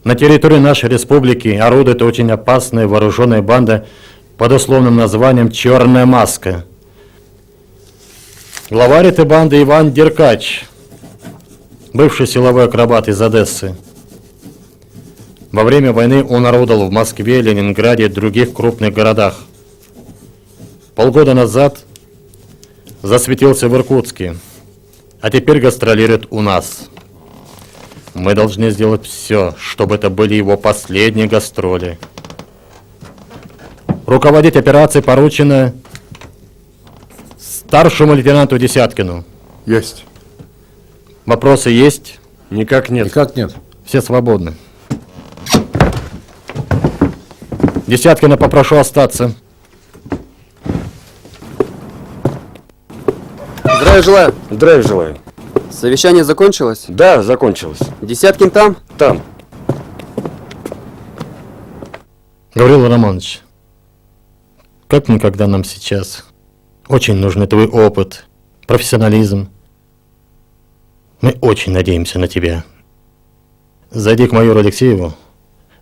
На территории нашей республики орудует очень опасная вооруженная банда под условным названием «Черная маска». Главарь этой банды Иван Деркач, бывший силовой акробат из Одессы. Во время войны он орудовал в Москве, Ленинграде и других крупных городах. Полгода назад засветился в Иркутске, а теперь гастролирует у нас. Мы должны сделать все, чтобы это были его последние гастроли. Руководить операцией поручено старшему лейтенанту Десяткину. Есть. Вопросы есть? Никак нет. Никак нет. Все свободны. Десяткина попрошу остаться. Здравия желаю. Здравия желаю. Совещание закончилось? Да, закончилось. Десяткин там? Там. Гаврила Романович, как никогда нам сейчас очень нужны твой опыт, профессионализм. Мы очень надеемся на тебя. Зайди к майору Алексееву,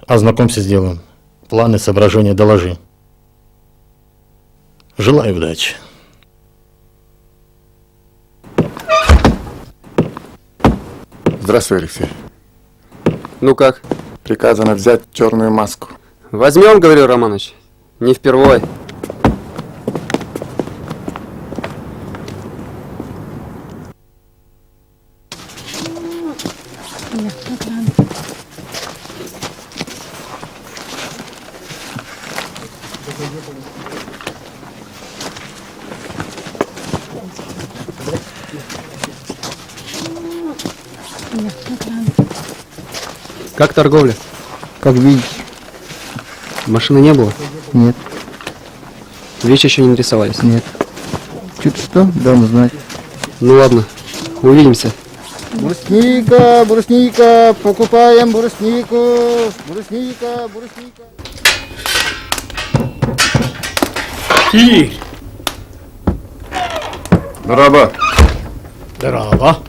ознакомься с делом. Планы, соображения доложи. Желаю удачи. Здравствуй, Алексей. Ну как? Приказано взять черную маску. Возьмем, Гаврил Романович. Не впервой. Как торговля? Как видите. Машины не было? Нет. Вещи еще не нарисовались? Нет. Чуть что, дам знать. Ну ладно, увидимся. Брусника, брусника, покупаем бруснику. Брусника, брусника. Киир. Дорообо. Дорообо.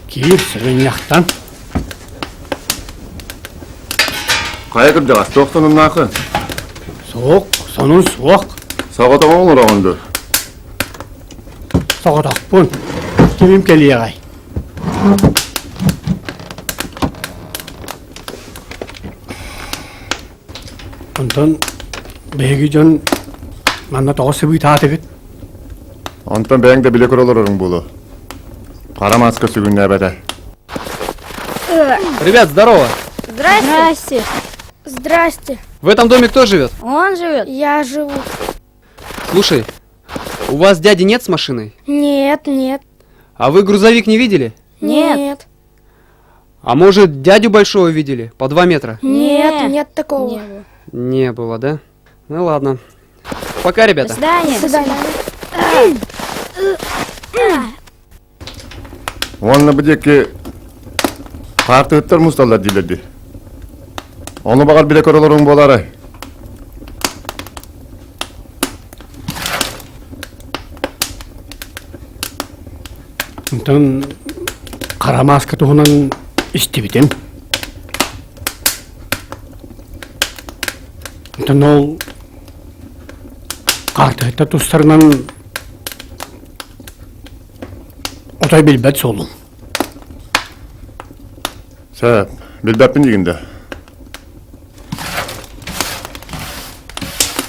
Киир сыгынньахтан. Хайа кырдьаҕас, туох сонуннааххын? Суох, сонун суох. Соҕотоҕун олороҕун дуо? Соҕотохпун. Кимим кэлиэҕэй? Онтон биһиги дьон манна тоҕо сыбыытаатыгыт? Онтон бэйэҥ да билэ көрө олороруҥ буолуо. Хара мааска сүгүннээбэтэ. Ребят, здорово! Здрасте. Здрасте. Здрасте. В этом доме кто живет? Он живет. Я живу. Слушай, у вас дяди нет с машиной? Нет, нет. А вы грузовик не видели? Нет. Нет. А может, дядю большого видели? По 2 метра? Нет, нет такого. Не было, да? Ну ладно. Пока, ребята. До свидания. До свидания. Уонна бу диэки хаартыһыттар мусталлар дииллэр дии. Ону баҕар билэ көрө олоруҥ буолаарай? Онтон хара мааска туһунан истибитим. Онтон ол хаартыһыттар тустарынан отой билбэт суолум. Сөп, билбэппин диигин да.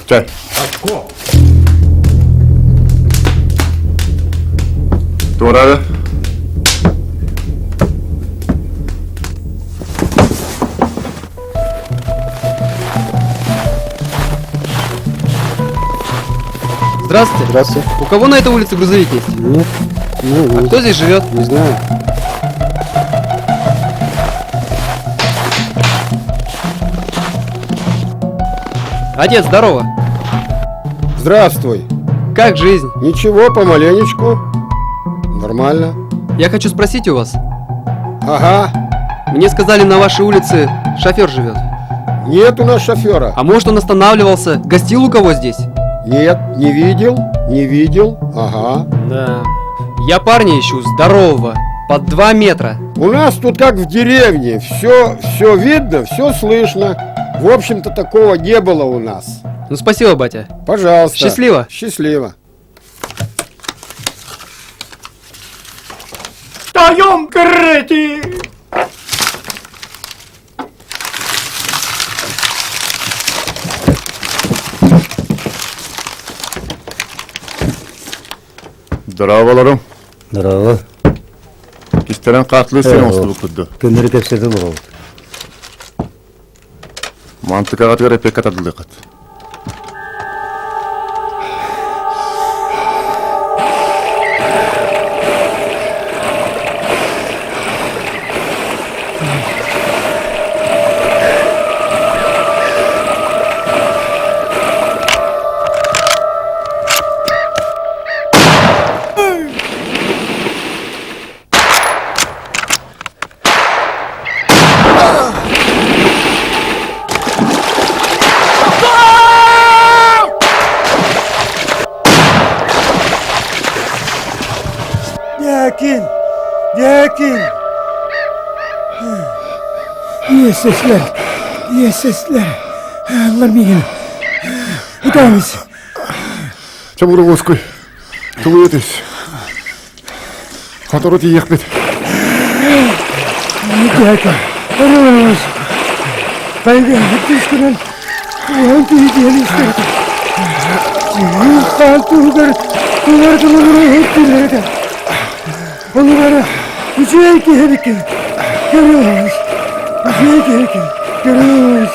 Чай. Очко. Туораары. Здравствуйте. Здравствуйте. У кого на этой улице грузовик есть? Нет. Ну, А кто здесь живет? Не знаю. Отец, здорово. Здравствуй. Как жизнь? Ничего, помаленечку. Нормально. Я хочу спросить у вас. Ага. Мне сказали, на вашей улице шофер живет. Нет у нас шофера. А может, он останавливался, гостил у кого здесь? Нет, не видел, не видел. Ага. Да. Я парня ищу, здорового, под 2 метра. У нас тут как в деревне, все, все видно, все слышно. В общем-то, такого не было у нас. Ну, спасибо, батя. Пожалуйста. Счастливо. Счастливо. Даем кредит! Здорово, Здорово. Кистерен катлы сен оңстубуккут Көннөрү кэпсэтэ олоробут. Мантыкаҕытыгар эппеккэ тардыллыаххыт. Дьээкин! Дьээкин! Иэсэслэр! Иэсэслэр! Аллар миигин! Ытаамыс! Чабыры Тулуйа түс. Сотору тиийиэхпит. Тайга түскүнэн уон киһи диэн истэртэ. Хаан туһугар тулар тулугура иһиттилэр Олугара үчүгэй киһи эбиккин. Көрүс. Үчүгэй киһи эбиккин. Көрүс.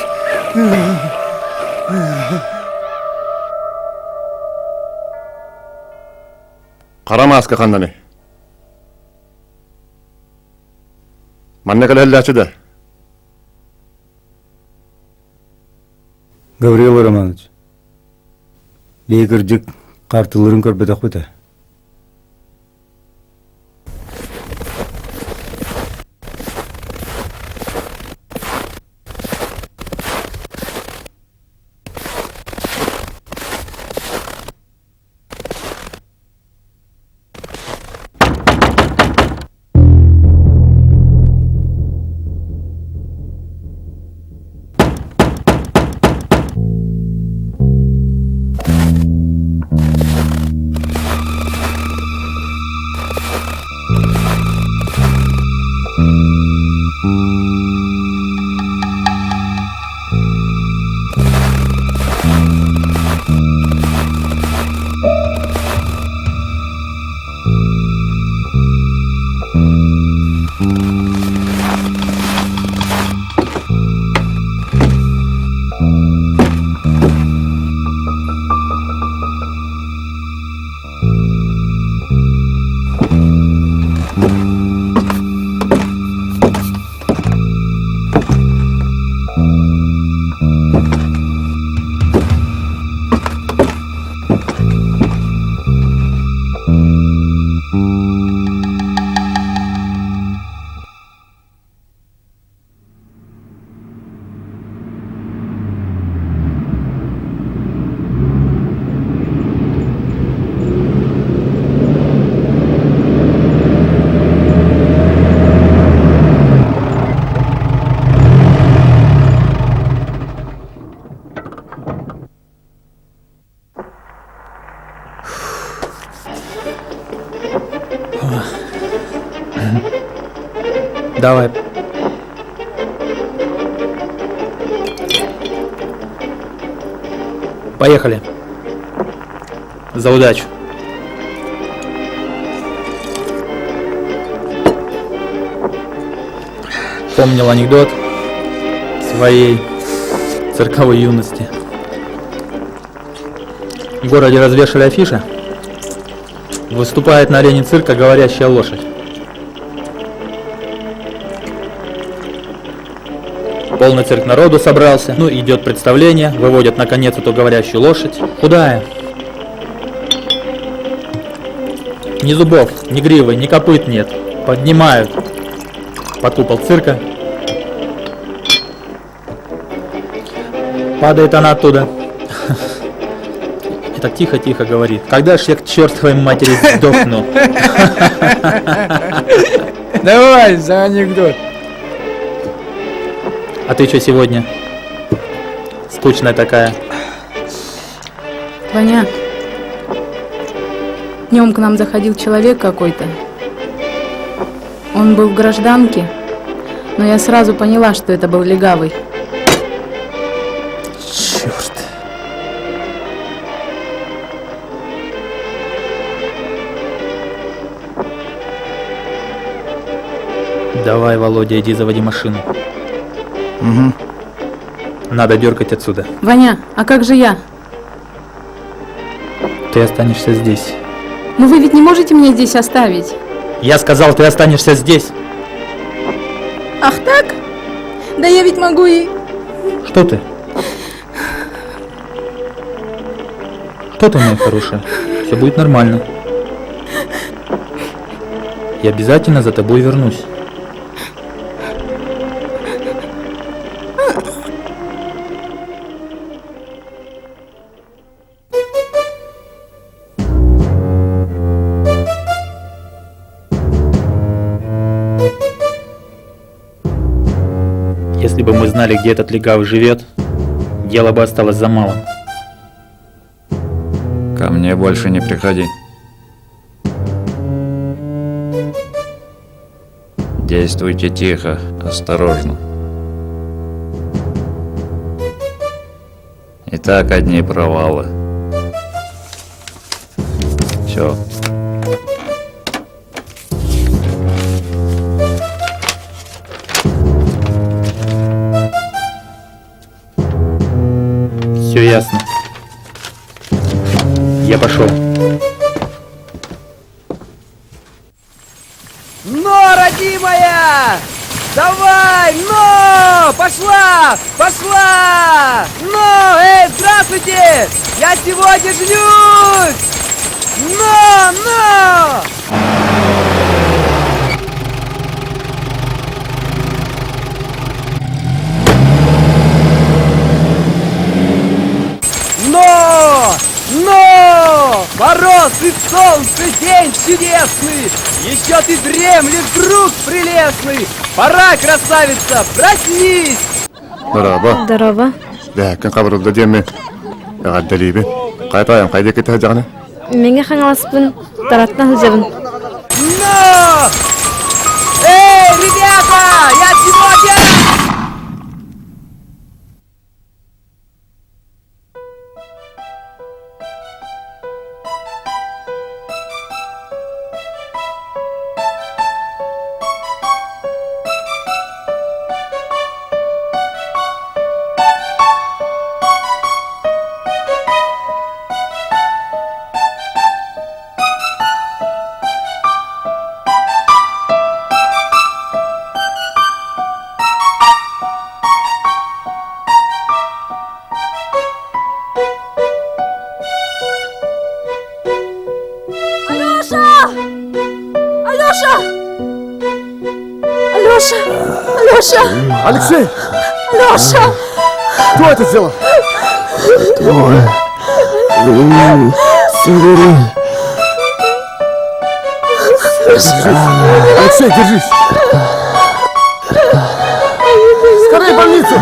Хара мааска ханнаны? Манна кэлэллээччи да? Гаврил Романович, бии кырдьык хартыларын көрбөтөхпүт ээ. Давай. Поехали. За удачу. Помнил анекдот своей цирковой юности. В городе развешали афиши. Выступает на арене цирка говорящая лошадь. Полный цирк народу собрался. Ну, идет представление. Выводят наконец эту говорящую лошадь. Худая. Ни зубов, ни гривы, ни копыт нет. Поднимают. Под купол цирка. Падает она оттуда. И так тихо-тихо говорит. Когда ж я к чертовой матери сдохну? Давай за анекдот. А ты что сегодня? Скучная такая. Ваня, днем к нам заходил человек какой-то. Он был в гражданке, но я сразу поняла, что это был легавый. Черт. Давай, Володя, иди заводи машину. Угу. Надо дергать отсюда. Ваня, а как же я? Ты останешься здесь. Но вы ведь не можете меня здесь оставить. Я сказал, ты останешься здесь. Ах так? Да я ведь могу и... Что ты? Что ты, моя хорошая? Все будет нормально. Я обязательно за тобой вернусь. Если бы мы знали, где этот легавый живет, дело бы осталось за малым. Ко мне больше не приходи. Действуйте тихо, осторожно. И так одни провалы. Все. Все ясно. Я пошел. Но, родимая! Давай, но! Пошла! Пошла! Но! Эй, здравствуйте! Я сегодня женюсь! Но! Но! Но! Но! Мороз и солнце, день чудесный! Еще ты дремлешь, друг прелестный! Пора, красавица, проснись! Дорообо. Дорообо. Бэһэккин хабырылда диэмми. Эҕэрдэлиибин. Хайа таайым хайда кытта сылдьаҕыный? Мэҥэ Хаҥаласпын Тараттан сылдьабын. Но! Эй, ребята, я сегодня... Алеша! Алеша! Алеша! Алеша! Алексей! Алеша! Кто это сделал? Твой. Северин. Алексей, держись! Скорее в больницу!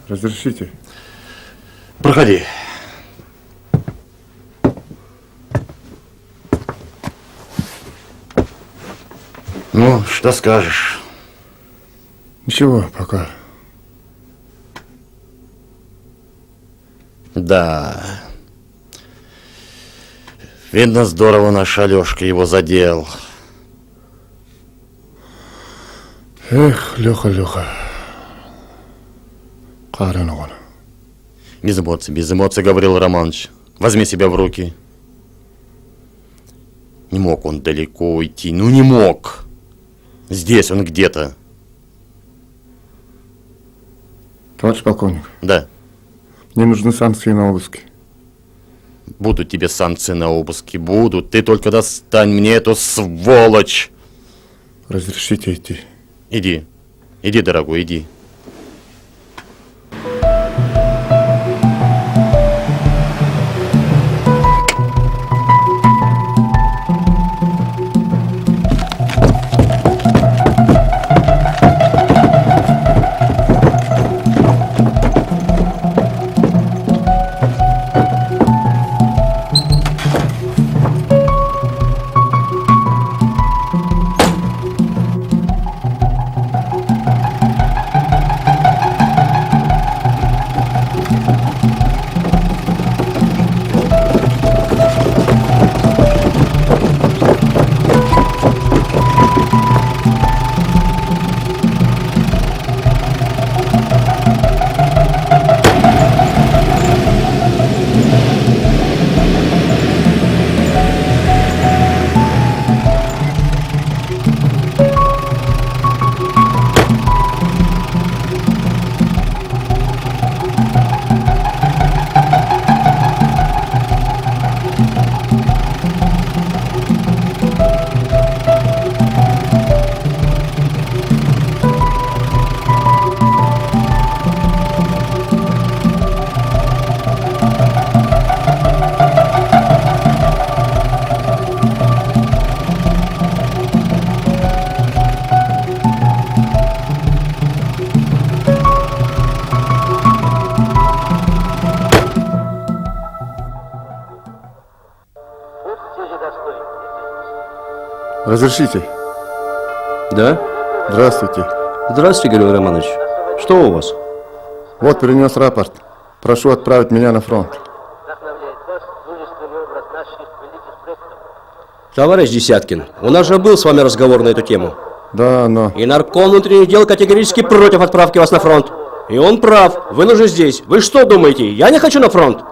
Разрешите? Проходи. Ну, что скажешь? Ничего, пока. Да. Видно, здорово наш Алешка его задел. Эх, Леха, Леха. Карен он. Без эмоций, без эмоций, Гаврил Романович. Возьми себя в руки. Не мог он далеко уйти, ну не мог. Здесь он где-то. Товарищ полковник. Да. Мне нужны санкции на обыски. Будут тебе санкции на обыски, будут. Ты только достань мне эту сволочь. Разрешите идти. Иди. Иди, дорогой, иди. Разрешите? Да? Здравствуйте. Здравствуйте, Гаврил Романович. Что у вас? Вот принес рапорт. Прошу отправить меня на фронт. Товарищ Десяткин, у нас же был с вами разговор на эту тему. Да, но... И нарком внутренних дел категорически против отправки вас на фронт. И он прав. Вы нужны здесь. Вы что думаете? Я не хочу на фронт.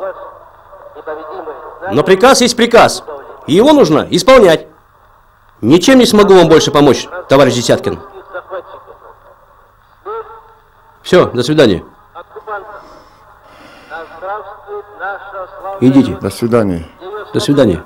Но приказ есть приказ. И его нужно исполнять. Ничем не смогу вам больше помочь, товарищ Десяткин. Все, до свидания. Идите. До свидания. До свидания.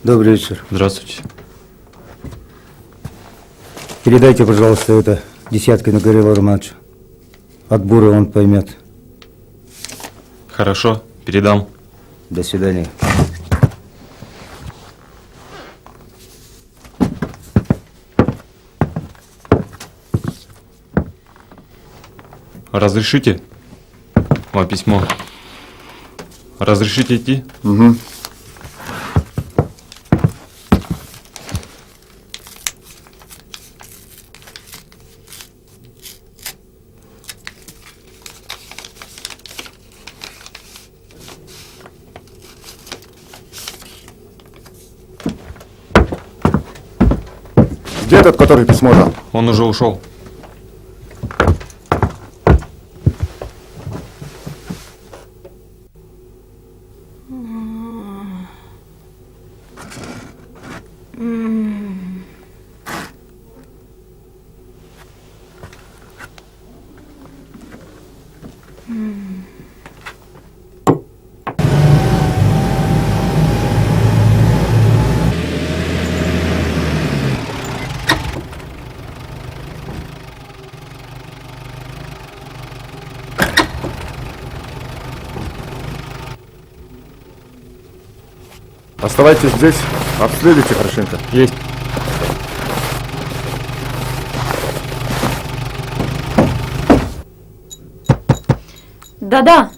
Добрый вечер. Здравствуйте. Передайте, пожалуйста, это Десяткину Гаврилу Романовичу. От Бура он поймет. Хорошо, передам. До свидания. Разрешите? Вам письмо. Разрешите идти? Угу. Где тот, который письмо дал? Он уже ушел. Оставайтесь здесь, обследуйте хорошенько. Есть. Да-да.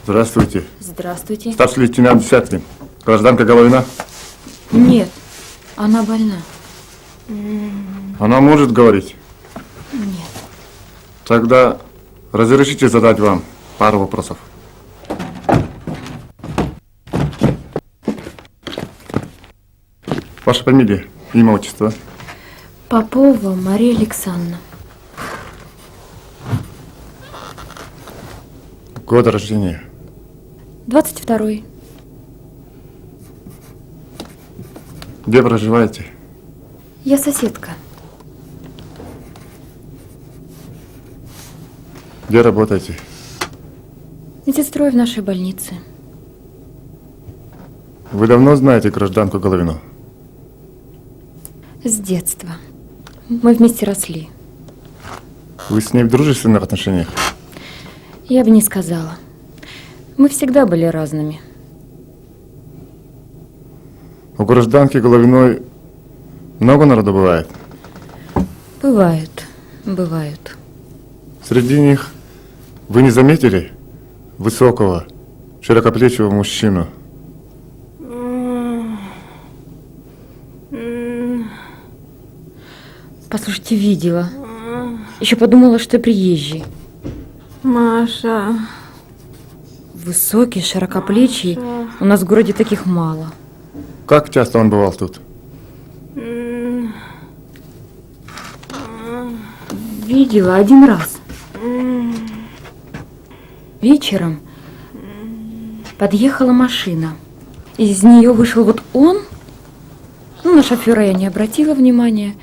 Здравствуйте. Здравствуйте. Старший лейтенант Десяткин. Гражданка Головина? Нет, она больна. Она может говорить? Нет. Тогда разрешите задать вам пару вопросов. Ваша фамилия, имя, отчество? Попова Мария Александровна. Год рождения? 22-й. Где проживаете? Я соседка. Где работаете? Медсестрой в нашей больнице. Вы давно знаете гражданку Головину? С детства. Мы вместе росли. Вы с ней в дружественных отношениях? Я бы не сказала. Мы всегда были разными. У гражданки Головиной много народу бывает? Бывают, бывают. Среди них вы не заметили высокого, широкоплечего мужчину? Послушайте, видела. Еще подумала, что приезжий. Маша. Высокий, широкоплечий. У нас в городе таких мало. Как часто он бывал тут? Видела один раз. Вечером подъехала машина. Из нее вышел вот он. Ну, на шофера я не обратила внимания.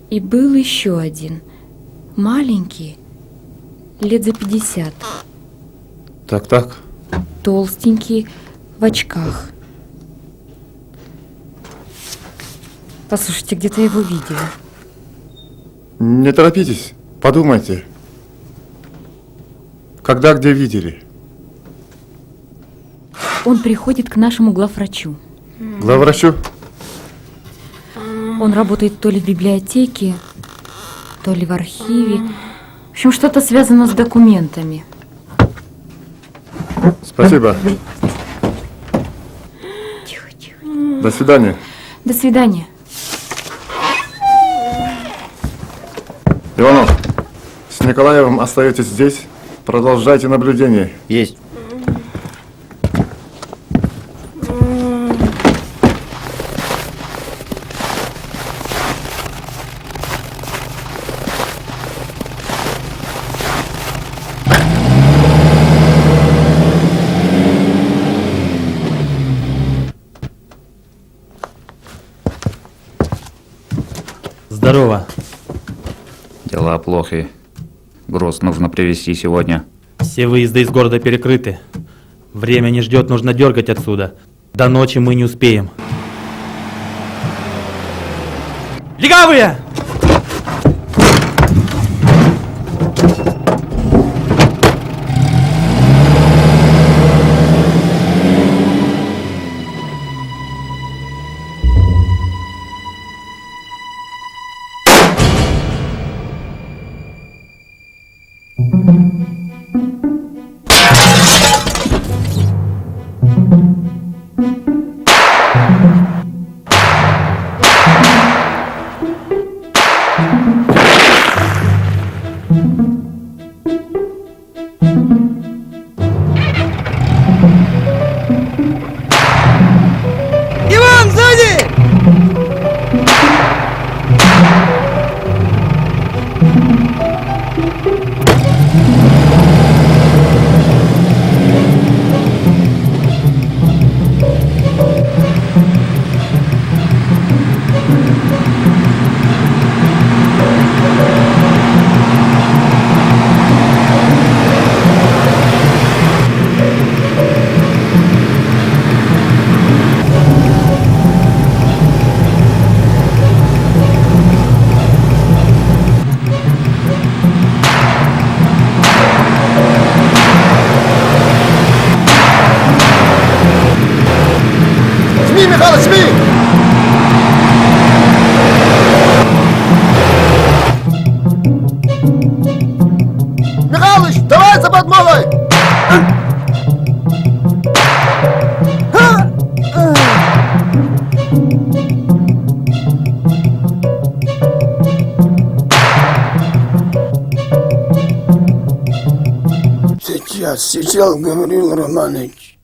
И был еще один. Маленький, лет за 50. Так, так. Толстенький, в очках. Послушайте, где-то я его видела. Не торопитесь, подумайте. Когда, где видели? Он приходит к нашему главврачу. Главврачу? Он работает то ли в библиотеке, то ли в архиве. В общем, что-то связано с документами. Спасибо. Тихо, тихо. До свидания. До свидания. Иванов, с Николаевым остаетесь здесь. Продолжайте наблюдение. Есть. Здорово. Дела плохи. Груз нужно привезти сегодня. Все выезды из города перекрыты. Время не ждет, нужно дергать отсюда. До ночи мы не успеем. Легавые! Сейчас, сейчас, Гаврил Романович.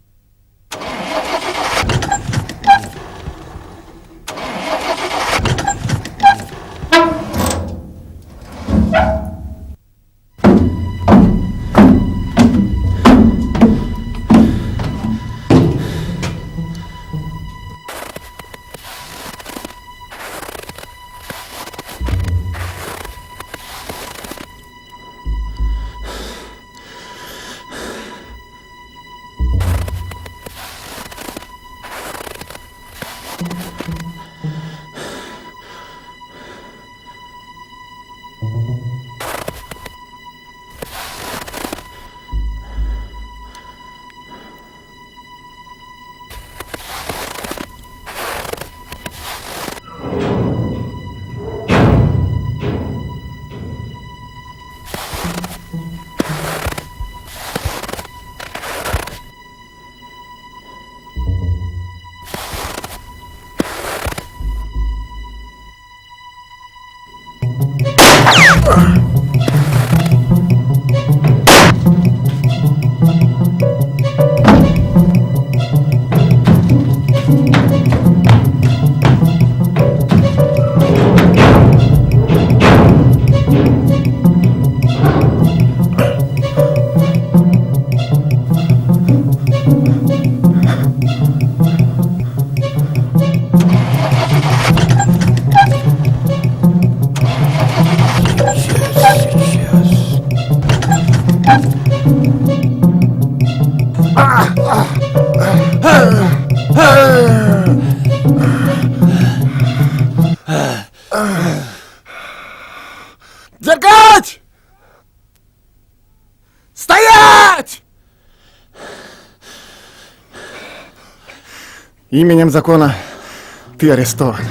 Держать! Стоять! Именем закона ты арестован.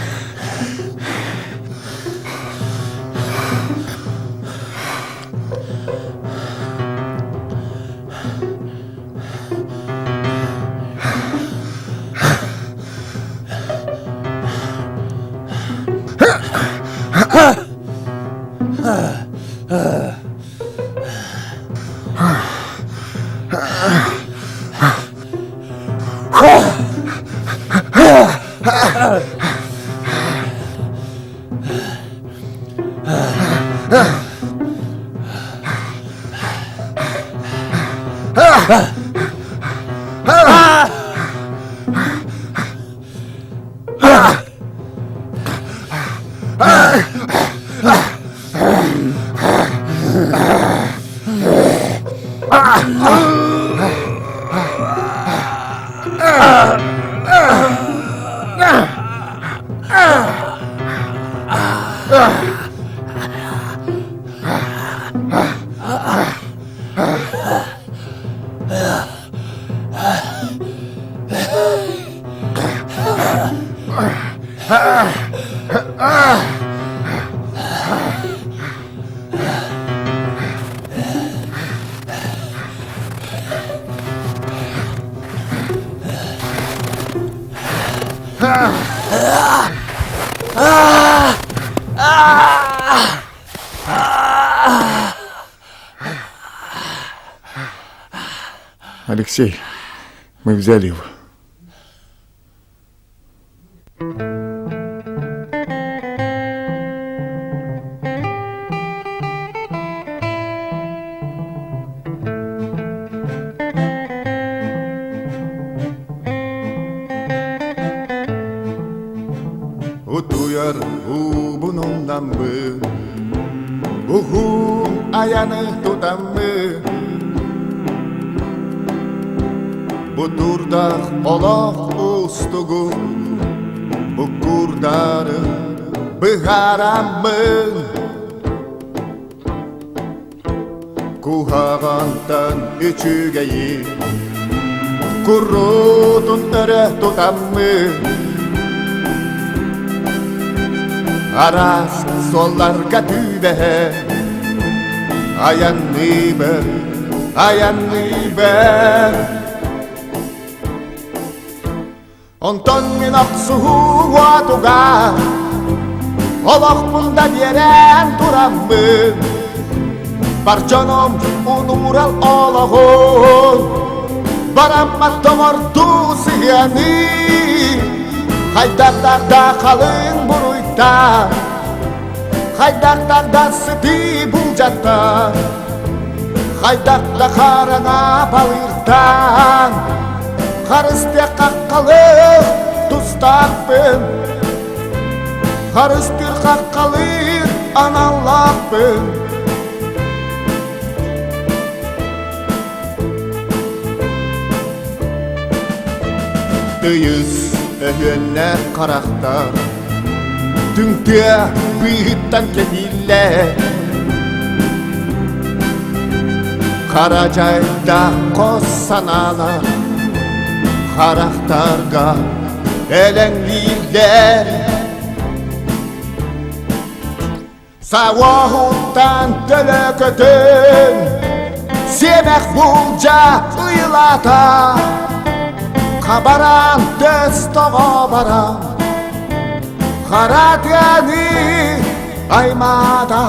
Алексей, мы взяли его. Утуйар уубун умнаммын, Уһун айаны тутаммын. Бутурдах олох устугун, Буккурдары быһаараммын. Куһаҕантан үчүгэйи Куруутун өрө тутаммын Араас суолларга түбэһэ Айанныыбын, айанныыбын Онтон мин охсуһуу уотугар Олохпун да биэрэн тураммын. Бар дьонум унуурал олоҕун Бараммат доҕордуу сыһыаны Хайдах да халыҥ буруйда Хайдах да сытыы булдьаттан Хайдах да хараҥа балыыртан Харыстыа хаххалыыр тустаахпын Харыстыыр хаххалыыр аналлаахпын Тыйыс өһүөннээх харахтар Түҥ тыа быыһыттан кэтииллэр Хара дьайдаах хос санаалар Харахтарга элэҥнииллэр Сауоһуттан төлөкөтүн Сиэмэх булдьа ыйылаата Хабаран төс тоҕо баран Хара тыаны аймаата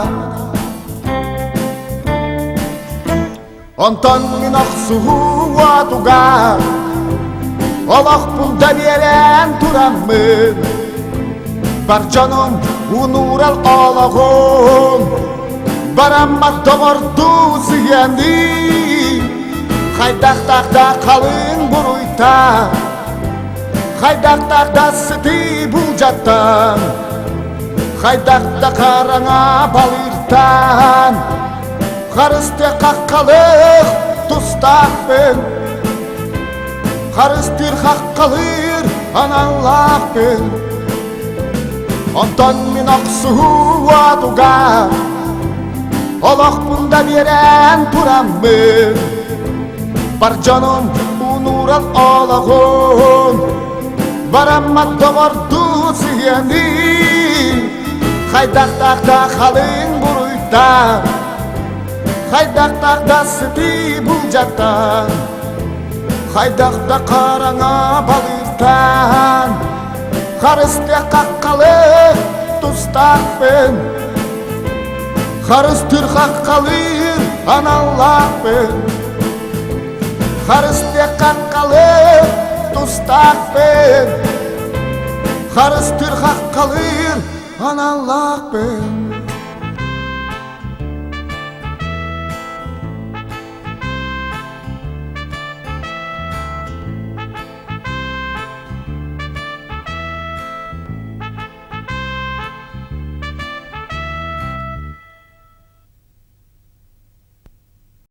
Онтон мин охсуһуу уотугар Олохпун да биэрэн тураммын Бар дьонум унуурал олоҕум Бараммат доҕордуу сыһыаныы Хайдахтаах да халыҥ буруйта Хайдахтаах да сытыы булдьаттан Хайдах да хараҥа балыыртан Харыстыа хаххалыах тустаахпын Харыстыыр хаххалыыр аналлаахпын Онтон мин охсуһуу уотугар Олохпун да биэрэн тураммын Бар дьонум унуурал олоҕун Бараммат доҕордуу сыһыаны Хайдахтаах да халыҥ буруйдаах Хайдахтаах да сытыы булдьаттан Хайдах да хараҥа балыыртан Харыстыах хаххалыах тустаахпын Харыстыыр хаххалыыр аналлаахпын Харыстыах хаххалыах тустаахпын Харыстыыр хаххалыыр аналлаахпын.